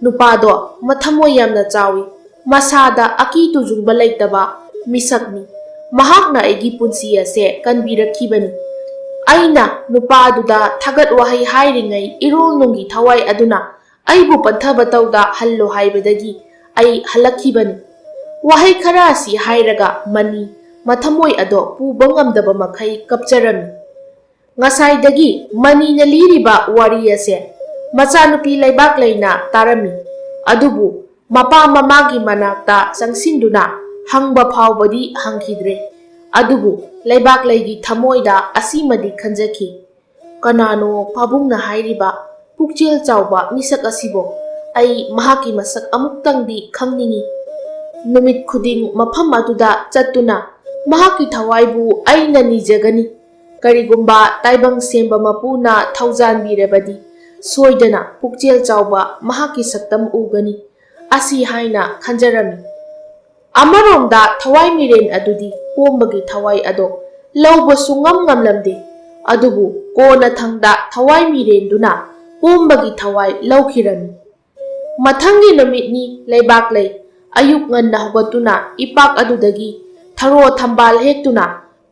ꯅꯨꯄꯥꯗꯣ ꯃꯊꯃꯣꯏ ꯌꯥꯝꯅ ꯆꯥꯎꯏ꯫ ꯃꯁꯥꯗ ꯑꯀꯤ ꯇꯨꯖꯨꯡꯕ ꯂꯩꯇꯕ ꯃꯤꯁꯛꯅꯤ꯫ ꯃꯍꯥꯛꯅ ꯑꯩꯒꯤ ꯄꯨꯟꯁꯤ ꯑꯁꯦ ꯀꯟꯕꯤꯔꯛꯈꯤꯕꯅꯤ꯫ ꯑꯩꯅ ꯅꯨꯄꯥꯗꯨꯗ ꯊꯥꯒꯠ ꯋꯥꯍꯩ ꯍꯥꯏꯔꯤꯉꯩ ꯏꯔꯣꯜ ꯅꯨꯡꯒꯤ ꯊꯋꯥꯏ ꯑꯗꯨꯅ ꯑꯩꯕꯨ ꯄꯟꯊꯕ ꯇꯧꯗ ꯍꯜꯂꯣ ꯍꯥꯏꯕꯗꯒꯤ ꯑꯩ ꯍꯜꯂꯛꯈꯤꯕꯅꯤ꯫ ꯋꯥꯍꯩ ꯈꯔ ꯑꯁꯤ ꯍꯥꯏꯔꯒ ꯃꯅꯤ ꯃꯊꯃꯣꯏ ꯑꯗꯣ ꯄꯨꯕ ꯉꯝꯗꯕ ꯃꯈꯩ ꯀꯞꯆꯔꯝꯃꯤ꯫ ꯉꯁꯥꯏꯗꯒꯤ ꯃꯅꯤꯅ ꯂꯤꯔꯤꯕ ꯋꯥꯔꯤ ꯑꯁꯦ ꯃꯆꯥꯅꯨꯄꯤ ꯂꯩꯕꯥꯛꯂꯩꯅ ꯇꯥꯔꯝꯃꯤ꯫ ꯑꯗꯨꯕꯨ ꯃꯄꯥ ꯃꯃꯥꯒꯤ ꯃꯅꯥꯛꯇ ꯆꯪꯁꯤꯟꯗꯨꯅ ꯍꯪꯕ ꯐꯥꯎꯕꯗꯤ ꯍꯪꯈꯤꯗ꯭ꯔꯦ꯫ ꯑꯗꯨꯕꯨ ꯂꯩꯕꯥꯛꯂꯩꯒꯤ ꯊꯃꯣꯏꯗ ꯑꯁꯤꯃꯗꯤ ꯈꯟꯖꯈꯤ, "ꯀꯅꯥꯅꯣ ꯄꯥꯕꯨꯡꯅ ꯍꯥꯏꯔꯤꯕ ꯄꯨꯛꯆꯦꯜ ꯆꯥꯎꯕ ꯃꯤꯁꯛ ꯑꯁꯤꯕꯣ? ꯑꯩ ꯃꯍꯥꯛꯀꯤ ꯃꯁꯛ ꯑꯃꯨꯛꯇꯪꯗꯤ ꯈꯪꯅꯤꯡꯏ꯫ ꯅꯨꯃꯤꯠ ꯈꯨꯗꯤꯡ ꯃꯐꯝ ꯑꯗꯨꯗ ꯆꯠꯇꯨꯅ ꯃꯍꯥꯛꯀꯤ ꯊꯋꯥꯏꯕꯨ ꯑꯩꯅ ꯅꯤꯖꯒꯅꯤ꯫ ꯀꯔꯤꯒꯨꯝꯕ ꯇꯥꯏꯕꯪ ꯁꯦꯝꯕ ꯃꯄꯨꯅ ꯊꯧꯖꯥꯟꯕꯤꯔꯕꯗꯤ ꯁꯣꯏꯗꯅ ꯄꯨꯛꯆꯦꯜ ꯆꯥꯎꯕ ꯃꯍꯥꯛꯀꯤ ꯁꯛꯇꯝ ꯎꯒꯅꯤ" ꯑꯁꯤ ꯍꯥꯏꯅ ꯈꯟꯖꯔꯝꯃꯤ꯫ ꯑꯃꯔꯣꯝꯗ ꯊꯋꯥꯏ ꯃꯤꯔꯦꯟ ꯑꯗꯨꯗꯤ ꯄꯣꯝꯕꯒꯤ ꯊꯋꯥꯏ ꯑꯗꯣ ꯂꯧꯕ ꯁꯨꯡꯉꯝ ꯉꯝꯂꯝꯗꯦ꯫ ꯑꯗꯨꯕꯨ ꯀꯣꯟꯅꯊꯪꯗ ꯊꯋꯥꯏ ꯃꯤꯔꯦꯟꯗꯨꯅ ꯄꯣꯝꯕꯒꯤ ꯊꯋꯥꯏ ꯂꯧꯈꯤꯔꯝꯃꯤ꯫ ꯃꯊꯪꯒꯤ ꯅꯨꯃꯤꯠꯅꯤ ꯂꯩꯕꯥꯛꯂꯩ꯫ ꯑꯌꯨꯛ ꯉꯟꯅ ꯍꯧꯒꯠꯇꯨꯅ ꯏꯄꯥꯛ ꯑꯗꯨꯗꯒꯤ ꯊꯔꯣ ꯊꯝꯕꯥꯜ ꯍꯦꯛꯇꯨꯅ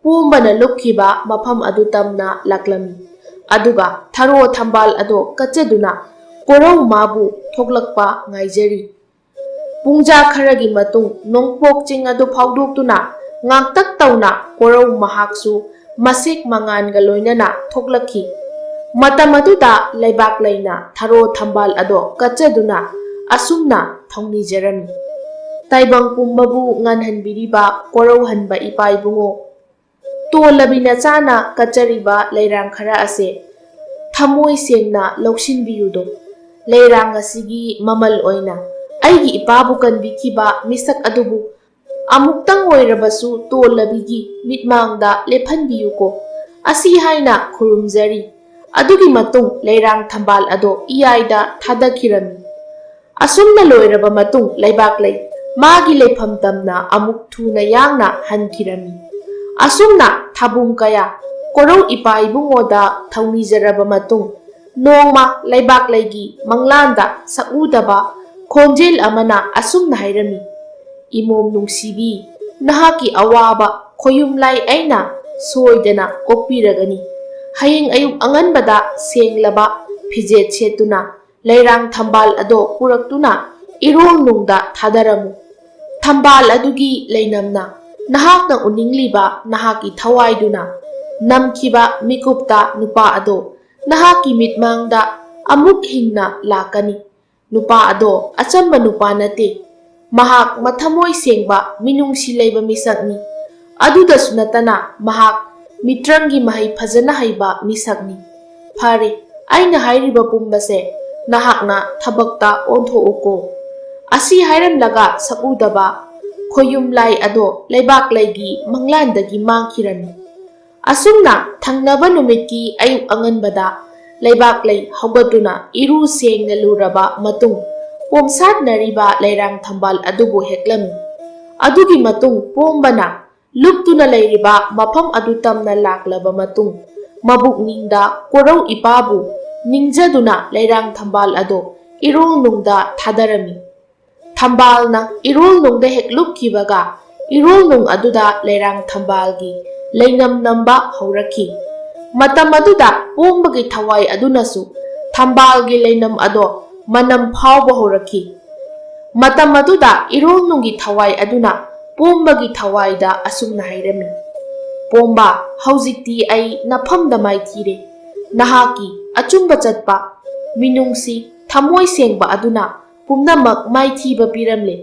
ꯄꯣꯝꯕꯅ ꯂꯨꯞꯈꯤꯕ ꯃꯐꯝ ꯑꯗꯨ ꯇꯝꯅ ꯂꯥꯛꯂꯝꯃꯤ꯫ ꯑꯗꯨꯒ ꯊꯔꯣ ꯊꯝꯕꯥꯜ ꯑꯗꯣ ꯀꯠꯆꯗꯨꯅ ꯀꯣꯔꯧ ꯃꯥꯕꯨ ꯊꯣꯛꯂꯛꯄ ꯉꯥꯏꯖꯔꯤ꯫ ꯄꯨꯡꯖꯥ ꯈꯔꯒꯤ ꯃꯇꯨꯡ ꯅꯣꯡꯄꯣꯛ ꯆꯤꯡ ꯑꯗꯨ ꯐꯥꯎꯗꯣꯛꯇꯨꯅ ꯉꯥꯛꯇꯛ ꯇꯧꯅ ꯀꯣꯔꯧ ꯃꯍꯥꯛꯁꯨ ꯃꯁꯦꯛ ꯃꯉꯥꯟꯒ ꯂꯣꯏꯅꯅ ꯊꯣꯛꯂꯛꯈꯤ꯫ ꯃꯇꯝ ꯑꯗꯨꯗ ꯂꯩꯕꯥꯛꯂꯩꯅ ꯊꯔꯣ ꯊꯝꯕꯥꯜ ꯑꯗꯣ ꯀꯠꯆꯗꯨꯅ ꯑꯁꯨꯝꯅ ꯊꯧꯅꯤꯖꯔꯝꯃꯤ꯫ ꯇꯥꯏꯕꯪ ꯄꯨꯝꯕꯕꯨ ꯉꯥꯟꯍꯟꯕꯤꯔꯤꯕ ꯀꯣꯔꯧꯍꯟꯕ ꯏꯄꯥ ꯏꯕꯨꯡꯉꯣ, ꯇꯣꯜꯂꯕꯤ ꯅꯆꯥꯅ ꯀꯠꯆꯔꯤꯕ ꯂꯩꯔꯥꯡ ꯈꯔ ꯑꯁꯦ ꯊꯃꯣꯏ ꯁꯦꯡꯅ ꯂꯧꯁꯤꯟꯕꯤꯌꯨꯗꯣ꯫ ꯂꯩꯔꯥꯡ ꯑꯁꯤꯒꯤ ꯃꯃꯜ ꯑꯣꯏꯅ ꯑꯩꯒꯤ ꯏꯄꯥꯕꯨ ꯀꯟꯕꯤꯈꯤꯕ ꯃꯤꯁꯛ ꯑꯗꯨꯕꯨ ꯑꯃꯨꯛꯇꯪ ꯑꯣꯏꯔꯕꯁꯨ ꯇꯣꯜꯂꯕꯤꯒꯤ ꯃꯤꯠꯃꯥꯡꯗ ꯂꯦꯞꯍꯟꯕꯤꯌꯨꯀꯣ" ꯑꯁꯤ ꯍꯥꯏꯅ ꯈꯨꯔꯨꯝꯖꯔꯤ꯫ ꯑꯗꯨꯒꯤ ꯃꯇꯨꯡ ꯂꯩꯔꯥꯡ ꯊꯝꯕꯥꯜ ꯑꯗꯣ ꯏꯌꯥꯏꯗ ꯊꯥꯗꯈꯤꯔꯝꯃꯤ꯫ ꯑꯁꯨꯝꯅ ꯂꯣꯏꯔꯕ ꯃꯇꯨꯡ ꯂꯩꯕꯥꯛꯂꯩ ꯃꯥꯒꯤ ꯂꯩꯐꯝ ꯇꯝꯅ ꯑꯃꯨꯛ ꯊꯨꯅ ꯌꯥꯡꯅ ꯍꯟꯈꯤꯔꯝꯃꯤ꯫ ꯑꯁꯨꯝꯅ ꯊꯥꯕꯨꯡ ꯀꯌꯥ ꯀꯣꯔꯧ ꯏꯄꯥ ꯏꯕꯨꯡꯉꯣꯗ ꯊꯧꯅꯤꯖꯔꯕ ꯃꯇꯨꯡ, ꯅꯣꯡꯃ ꯂꯩꯕꯥꯛꯂꯩꯒꯤ ꯃꯪꯂꯥꯟꯗ ꯁꯛꯎꯗꯕ ꯈꯣꯟꯖꯦꯜ ꯑꯃꯅ ꯑꯁꯨꯝꯅ ꯍꯥꯏꯔꯝꯃꯤ, "ꯏꯃꯣꯝ ꯅꯨꯡꯁꯤꯕꯤ, ꯅꯍꯥꯛꯀꯤ ꯑꯋꯥꯕ ꯈꯣꯌꯨꯝ ꯂꯥꯏ ꯑꯩꯅ ꯁꯣꯏꯗꯅ ꯀꯣꯛꯄꯤꯔꯒꯅꯤ꯫ ꯍꯌꯦꯡ ꯑꯌꯨꯛ ꯑꯉꯟꯕꯗ ꯁꯦꯡꯂꯕ ꯐꯤꯖꯦꯠ ꯁꯦꯠꯇꯨꯅ ꯂꯩꯔꯥꯡ ꯊꯝꯕꯥꯜ ꯑꯗꯣ ꯄꯨꯔꯛꯇꯨꯅ ꯏꯔꯣꯜ ꯅꯨꯡꯗ ꯊꯥꯗꯔꯝꯃꯨ꯫ ꯊꯝꯕꯥꯜ ꯑꯗꯨꯒꯤ ꯂꯩꯅꯝꯅ ꯅꯍꯥꯛꯅ ꯎꯅꯤꯡꯂꯤꯕ ꯅꯍꯥꯛꯀꯤ ꯊꯋꯥꯏꯗꯨꯅ ꯅꯝꯈꯤꯕ ꯃꯤꯀꯨꯞꯇ ꯅꯨꯄꯥ ꯑꯗꯣ ꯅꯍꯥꯛꯀꯤ ꯃꯤꯠꯃꯥꯡꯗ ꯑꯃꯨꯛ ꯍꯤꯡꯅ ꯂꯥꯛꯀꯅꯤ꯫ ꯅꯨꯄꯥ ꯑꯗꯣ ꯑꯆꯝꯕ ꯅꯨꯄꯥ ꯅꯠꯇꯦ꯫ ꯃꯍꯥꯛ ꯃꯊꯃꯣꯏ ꯁꯦꯡꯕ, ꯃꯤꯅꯨꯡꯁꯤ ꯂꯩꯕ ꯃꯤꯁꯛꯅꯤ꯫ ꯑꯗꯨꯗꯁꯨ ꯅꯠꯇꯅ ꯃꯍꯥꯛ ꯃꯤꯇ꯭ꯔꯪꯒꯤ ꯃꯍꯩ ꯐꯖꯅ ꯍꯩꯕ ꯃꯤꯁꯛꯅꯤ꯫ ꯐꯔꯦ, ꯑꯩꯅ ꯍꯥꯏꯔꯤꯕ ꯄꯨꯝꯕꯁꯦ ꯅꯍꯥꯛꯅ ꯊꯕꯛꯇ ꯑꯣꯟꯊꯣꯛꯎꯀꯣ꯫ ꯑꯁꯤ ꯍꯥꯏꯔꯝꯂꯒ ꯁꯛꯎꯗꯕ ꯈꯣꯌꯨꯝ ꯂꯥꯏ ꯑꯗꯣ ꯂꯩꯕꯥꯛ ꯂꯩꯒꯤ ꯃꯪꯂꯥꯟꯗꯒꯤ ꯃꯥꯡꯈꯤꯔꯝꯃꯤ꯫ ꯑꯁꯨꯝꯅ ꯊꯪꯅꯕ ꯅꯨꯃꯤꯠꯀꯤ ꯑꯌꯨꯛ ꯑꯉꯟꯕꯗ ꯂꯩꯕꯥꯛ ꯂꯩ ꯍꯧꯒꯠꯇꯨꯅ ꯏꯔꯨ ꯁꯦꯡꯅ ꯂꯨꯔꯕ ꯃꯇꯨꯡ ꯄꯣꯝꯁꯥꯠꯅꯔꯤꯕ ꯂꯩꯔꯥꯡ ꯊꯝꯕꯥꯜ ꯑꯗꯨꯕꯨ ꯍꯦꯛꯂꯝꯃꯤ꯫ ꯑꯗꯨꯒꯤ ꯃꯇꯨꯡ ꯄꯣꯝꯕꯅ ꯂꯨꯞꯇꯨꯅ ꯂꯩꯔꯤꯕ ꯃꯐꯝ ꯑꯗꯨ ꯇꯝꯅ ꯂꯥꯛꯂꯕ ꯃꯇꯨꯡ ꯃꯕꯨꯛꯅꯤꯡꯗ ꯀꯣꯔꯧ ꯏꯄꯥꯕꯨ ꯅꯤꯡꯖꯗꯨꯅ ꯂꯩꯔꯥꯡ ꯊꯝꯕꯥꯜ ꯑꯗꯣ ꯏꯔꯣꯜ ꯅꯨꯡꯗ ꯊꯥꯗꯔꯝꯃꯤ꯫ ꯊꯝꯕꯥꯜꯅ ꯏꯔꯣꯜ ꯅꯨꯡꯗ ꯍꯦꯛ ꯂꯨꯞꯈꯤꯕꯒ ꯏꯔꯣꯜ ꯅꯨꯡ ꯑꯗꯨꯗ ꯂꯩꯔꯥꯡ ꯊꯝꯕꯥꯜꯒꯤ ꯂꯩꯅꯝ ꯅꯝꯕ ꯍꯧꯔꯛꯈꯤ꯫ ꯃꯇꯝ ꯑꯗꯨꯗ ꯄꯣꯝꯕꯒꯤ ꯊꯋꯥꯏ ꯑꯗꯨꯅꯁꯨ ꯊꯝꯕꯥꯜꯒꯤ ꯂꯩꯅꯝ ꯑꯗꯣ ꯃꯅꯝ ꯐꯥꯎꯕ ꯍꯧꯔꯛꯈꯤ꯫ ꯃꯇꯝ ꯑꯗꯨꯗ ꯏꯔꯣꯜ ꯅꯨꯡꯒꯤ ꯊꯋꯥꯏ ꯑꯗꯨꯅ ꯄꯣꯝꯕꯒꯤ ꯊꯋꯥꯏꯗ ꯑꯁꯨꯝꯅ ꯍꯥꯏꯔꯝꯃꯤ, "ꯄꯣꯝꯕ, ꯍꯧꯖꯤꯛꯇꯤ ꯑꯩ ꯅꯐꯝꯗ ꯃꯥꯏꯊꯤꯔꯦ꯫ ꯅꯍꯥꯛꯀꯤ ꯑꯆꯨꯝꯕ ꯆꯠꯄ, ꯃꯤꯅꯨꯡꯁꯤ, ꯊꯃꯣꯏ ꯁꯦꯡꯕ ꯑꯗꯨꯅ ꯄꯨꯝꯅꯃꯛ ꯃꯥꯏꯊꯤꯕ ꯄꯤꯔꯝꯂꯦ꯫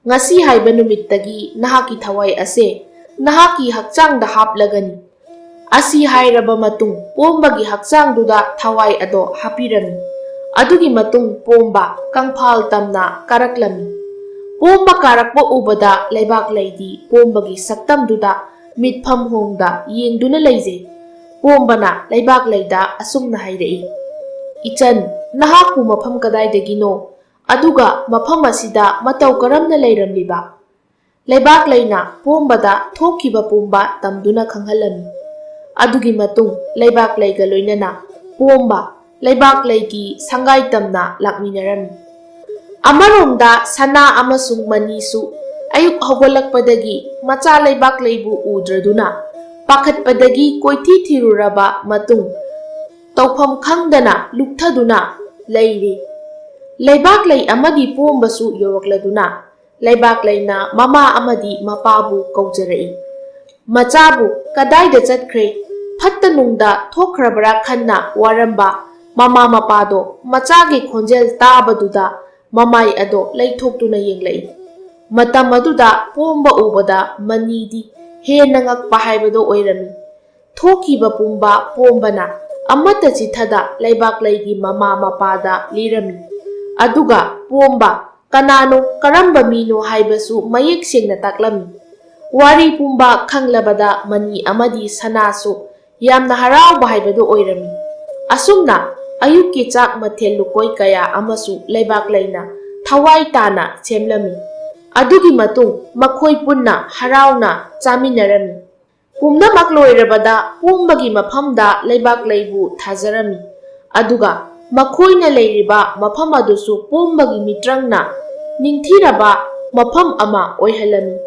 ꯉꯁꯤ ꯍꯥꯏꯕ ꯅꯨꯃꯤꯠꯇꯒꯤ ꯅꯍꯥꯛꯀꯤ ꯊꯋꯥꯏ ꯑꯁꯦ ꯅꯍꯥꯛꯀꯤ ꯍꯛꯆꯥꯡꯗ ꯍꯥꯞꯂꯒꯅꯤ꯫ ꯑꯁꯤ ꯍꯥꯏꯔꯕ ꯃꯇꯨꯡ ꯄꯣꯝꯕꯒꯤ ꯍꯛꯆꯥꯡꯗꯨꯗ ꯊꯋꯥꯏ ꯑꯗꯣ ꯍꯥꯞꯄꯤꯔꯝꯃꯤ꯫ ꯑꯗꯨꯒꯤ ꯃꯇꯨꯡ ꯄꯣꯝꯕ ꯀꯪꯐꯥꯜ ꯇꯝꯅ ꯀꯥꯔꯛꯂꯝꯃꯤ꯫ ꯄꯣꯝꯕ ꯀꯥꯔꯛꯄ ꯎꯕꯗ ꯂꯩꯕꯥꯛ ꯂꯩꯗꯤ ꯄꯣꯝꯕꯒꯤ ꯁꯛꯇꯝꯗꯨꯗ ꯃꯤꯠꯐꯝ ꯍꯣꯡꯗ ꯌꯦꯡꯗꯨꯅ ꯂꯩꯖꯩ꯫ ꯄꯣꯝꯕꯅ ꯂꯩꯕꯥꯛ ꯂꯩꯗ ꯑꯁꯨꯝꯅ ꯍꯥꯏꯔꯛꯏ, "ꯏꯆꯟ, ꯅꯍꯥꯛꯄꯨ ꯃꯐꯝ ꯀꯗꯥꯏꯗꯒꯤꯅꯣ? ꯑꯗꯨꯒ ꯃꯐꯝ ꯑꯁꯤꯗ ꯃꯇꯧ ꯀꯔꯝꯅ ꯂꯩꯔꯝꯂꯤꯕ?" ꯂꯩꯕꯥꯛ ꯂꯩꯅ ꯄꯣꯝꯕꯗ ꯊꯣꯛꯈꯤꯕ ꯄꯨꯝꯕ ꯇꯝꯗꯨꯅ ꯈꯪꯍꯜꯂꯝꯃꯤ꯫ ꯑꯗꯨꯒꯤ ꯃꯇꯨꯡ ꯂꯩꯕꯥꯛ ꯂꯩꯒ ꯂꯣꯏꯅꯅ ꯄꯣꯝꯕ ꯂꯩꯕꯥꯛ ꯂꯩꯒꯤ ꯁꯪꯒꯥꯏ ꯇꯝꯅ ꯂꯥꯛꯃꯤꯟꯅꯔꯝꯃꯤ꯫ ꯑꯃꯔꯣꯝꯗ ꯁꯅꯥ ꯑꯃꯁꯨꯡ ꯃꯅꯤꯁꯨ ꯑꯌꯨꯛ ꯍꯧꯒꯠꯂꯛꯄꯗꯒꯤ ꯃꯆꯥ ꯂꯩꯕꯥꯛ ꯂꯩꯕꯨ ꯎꯗ꯭ꯔꯗꯨꯅ ꯄꯥꯈꯠꯄꯗꯒꯤ ꯀꯣꯏꯊꯤ ꯊꯤꯔꯨꯔꯕ ꯃꯇꯨꯡ ꯇꯧꯐꯝ ꯈꯪꯗꯅ ꯂꯨꯞꯊꯗꯨꯅ ꯂꯩꯔꯤ꯫ ꯂꯩꯕꯥꯛ ꯂꯩ ꯑꯃꯗꯤ ꯄꯣꯝꯕꯁꯨ ꯌꯧꯔꯛꯂꯗꯨꯅ ꯂꯩꯕꯥꯛ ꯂꯩꯅ ꯃꯃꯥ ꯑꯃꯗꯤ ꯃꯄꯥꯕꯨ ꯀꯧꯖꯔꯛꯏ꯫ "ꯃꯆꯥꯕꯨ ꯀꯗꯥꯏꯗ ꯆꯠꯈ꯭ꯔꯦ? ꯐꯠꯇ ꯅꯨꯡꯗ ꯊꯣꯛꯈ꯭ꯔꯕ꯭ꯔꯥ ꯈꯟꯅ ꯋꯥꯔꯝꯕ ꯃꯃꯥ ꯃꯄꯥꯗꯣ ꯃꯆꯥꯒꯤ ꯈꯣꯟꯖꯦꯜ ꯇꯥꯕꯗꯨꯗ ꯃꯃꯥꯏ ꯑꯗꯣ ꯂꯩꯊꯣꯛꯇꯨꯅ ꯌꯦꯡꯂꯛꯏ꯫ ꯃꯇꯝ ꯑꯗꯨꯗ ꯄꯣꯝꯕ ꯎꯕꯗ ꯃꯅꯤꯗꯤ ꯍꯦꯟꯅ ꯉꯛꯄ ꯍꯥꯏꯕꯗꯣ ꯑꯣꯏꯔꯝꯃꯤ꯫ ꯊꯣꯛꯈꯤꯕ ꯄꯨꯝꯕ ꯄꯣꯝꯕꯅ ꯑꯃꯠꯇ ꯆꯤꯊꯗ ꯂꯩꯕꯥꯛꯂꯩꯒꯤ ꯃꯃꯥ ꯃꯄꯥꯗ ꯂꯤꯔꯝꯃꯤ꯫ ꯑꯗꯨꯒ ꯄꯣꯝꯕ ꯀꯅꯥꯅꯣ, ꯀꯔꯝꯕ ꯃꯤꯅꯣ ꯍꯥꯏꯕꯁꯨ ꯃꯌꯦꯛ ꯁꯦꯡꯅ ꯇꯥꯛꯂꯝꯃꯤ꯫ ꯋꯥꯔꯤ ꯄꯨꯝꯕ ꯈꯪꯂꯕꯗ ꯃꯅꯤ ꯑꯃꯗꯤ ꯁꯅꯥꯁꯨ ꯌꯥꯝꯅ ꯍꯔꯥꯎꯕ ꯍꯥꯏꯕꯗꯨ ꯑꯣꯏꯔꯝꯃꯤ꯫ ꯑꯁꯨꯝꯅ ꯑꯌꯨꯛꯀꯤ ꯆꯥꯛ ꯃꯊꯦꯜ ꯂꯨꯀꯣꯏ ꯀꯌꯥ ꯑꯃꯁꯨ ꯂꯩꯕꯥꯛꯂꯩꯅ ꯊꯋꯥꯏ ꯇꯥꯅ ꯁꯦꯝꯂꯝꯃꯤ꯫ ꯑꯗꯨꯒꯤ ꯃꯇꯨꯡ ꯃꯈꯣꯏ ꯄꯨꯟꯅ ꯍꯔꯥꯎꯅ ꯆꯥꯃꯤꯟꯅꯔꯝꯃꯤ꯫ ꯄꯨꯝꯅꯃꯛ ꯂꯣꯏꯔꯕꯗ ꯄꯣꯝꯕꯒꯤ ꯃꯐꯝꯗ ꯂꯩꯕꯥꯛꯂꯩꯕꯨ ꯊꯥꯖꯔꯝꯃꯤ꯫ ꯑꯗꯨꯒ ꯃꯈꯣꯏꯅ ꯂꯩꯔꯤꯕ ꯃꯐꯝ ꯑꯗꯨꯁꯨ ꯄꯣꯝꯕꯒꯤ ꯃꯤꯇ꯭ꯔꯪꯅ ꯅꯤꯡꯊꯤꯔꯕ ꯃꯐꯝ ꯑꯃ ꯑꯣꯏꯍꯜꯂꯝꯃꯤ꯫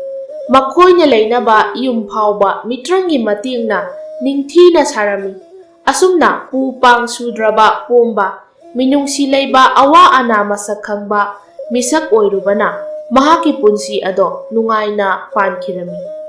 ꯃꯈꯣꯏꯅ ꯂꯩꯅꯕ ꯌꯨꯝ ꯐꯥꯎꯕ ꯃꯤꯇ꯭ꯔꯪꯒꯤ ꯃꯇꯦꯡꯅ ꯅꯤꯡꯊꯤꯅ ꯁꯥꯔꯝꯃꯤ꯫ ꯑꯁꯨꯝꯅ ꯎ ꯄꯥꯡ ꯁꯨꯗ꯭ꯔꯕ ꯄꯣꯝꯕ, ꯃꯤꯅꯨꯡꯁꯤ ꯂꯩꯕ, ꯑꯋꯥ ꯑꯅꯥ ꯃꯁꯛ ꯈꯪꯕ ꯃꯤꯁꯛ ꯑꯣꯏꯔꯨꯕꯅ ꯃꯍꯥꯛꯀꯤ ꯄꯨꯟꯁꯤ ꯑꯗꯣ ꯅꯨꯡꯉꯥꯏꯅ ꯄꯥꯟꯈꯤꯔꯝꯃꯤ꯫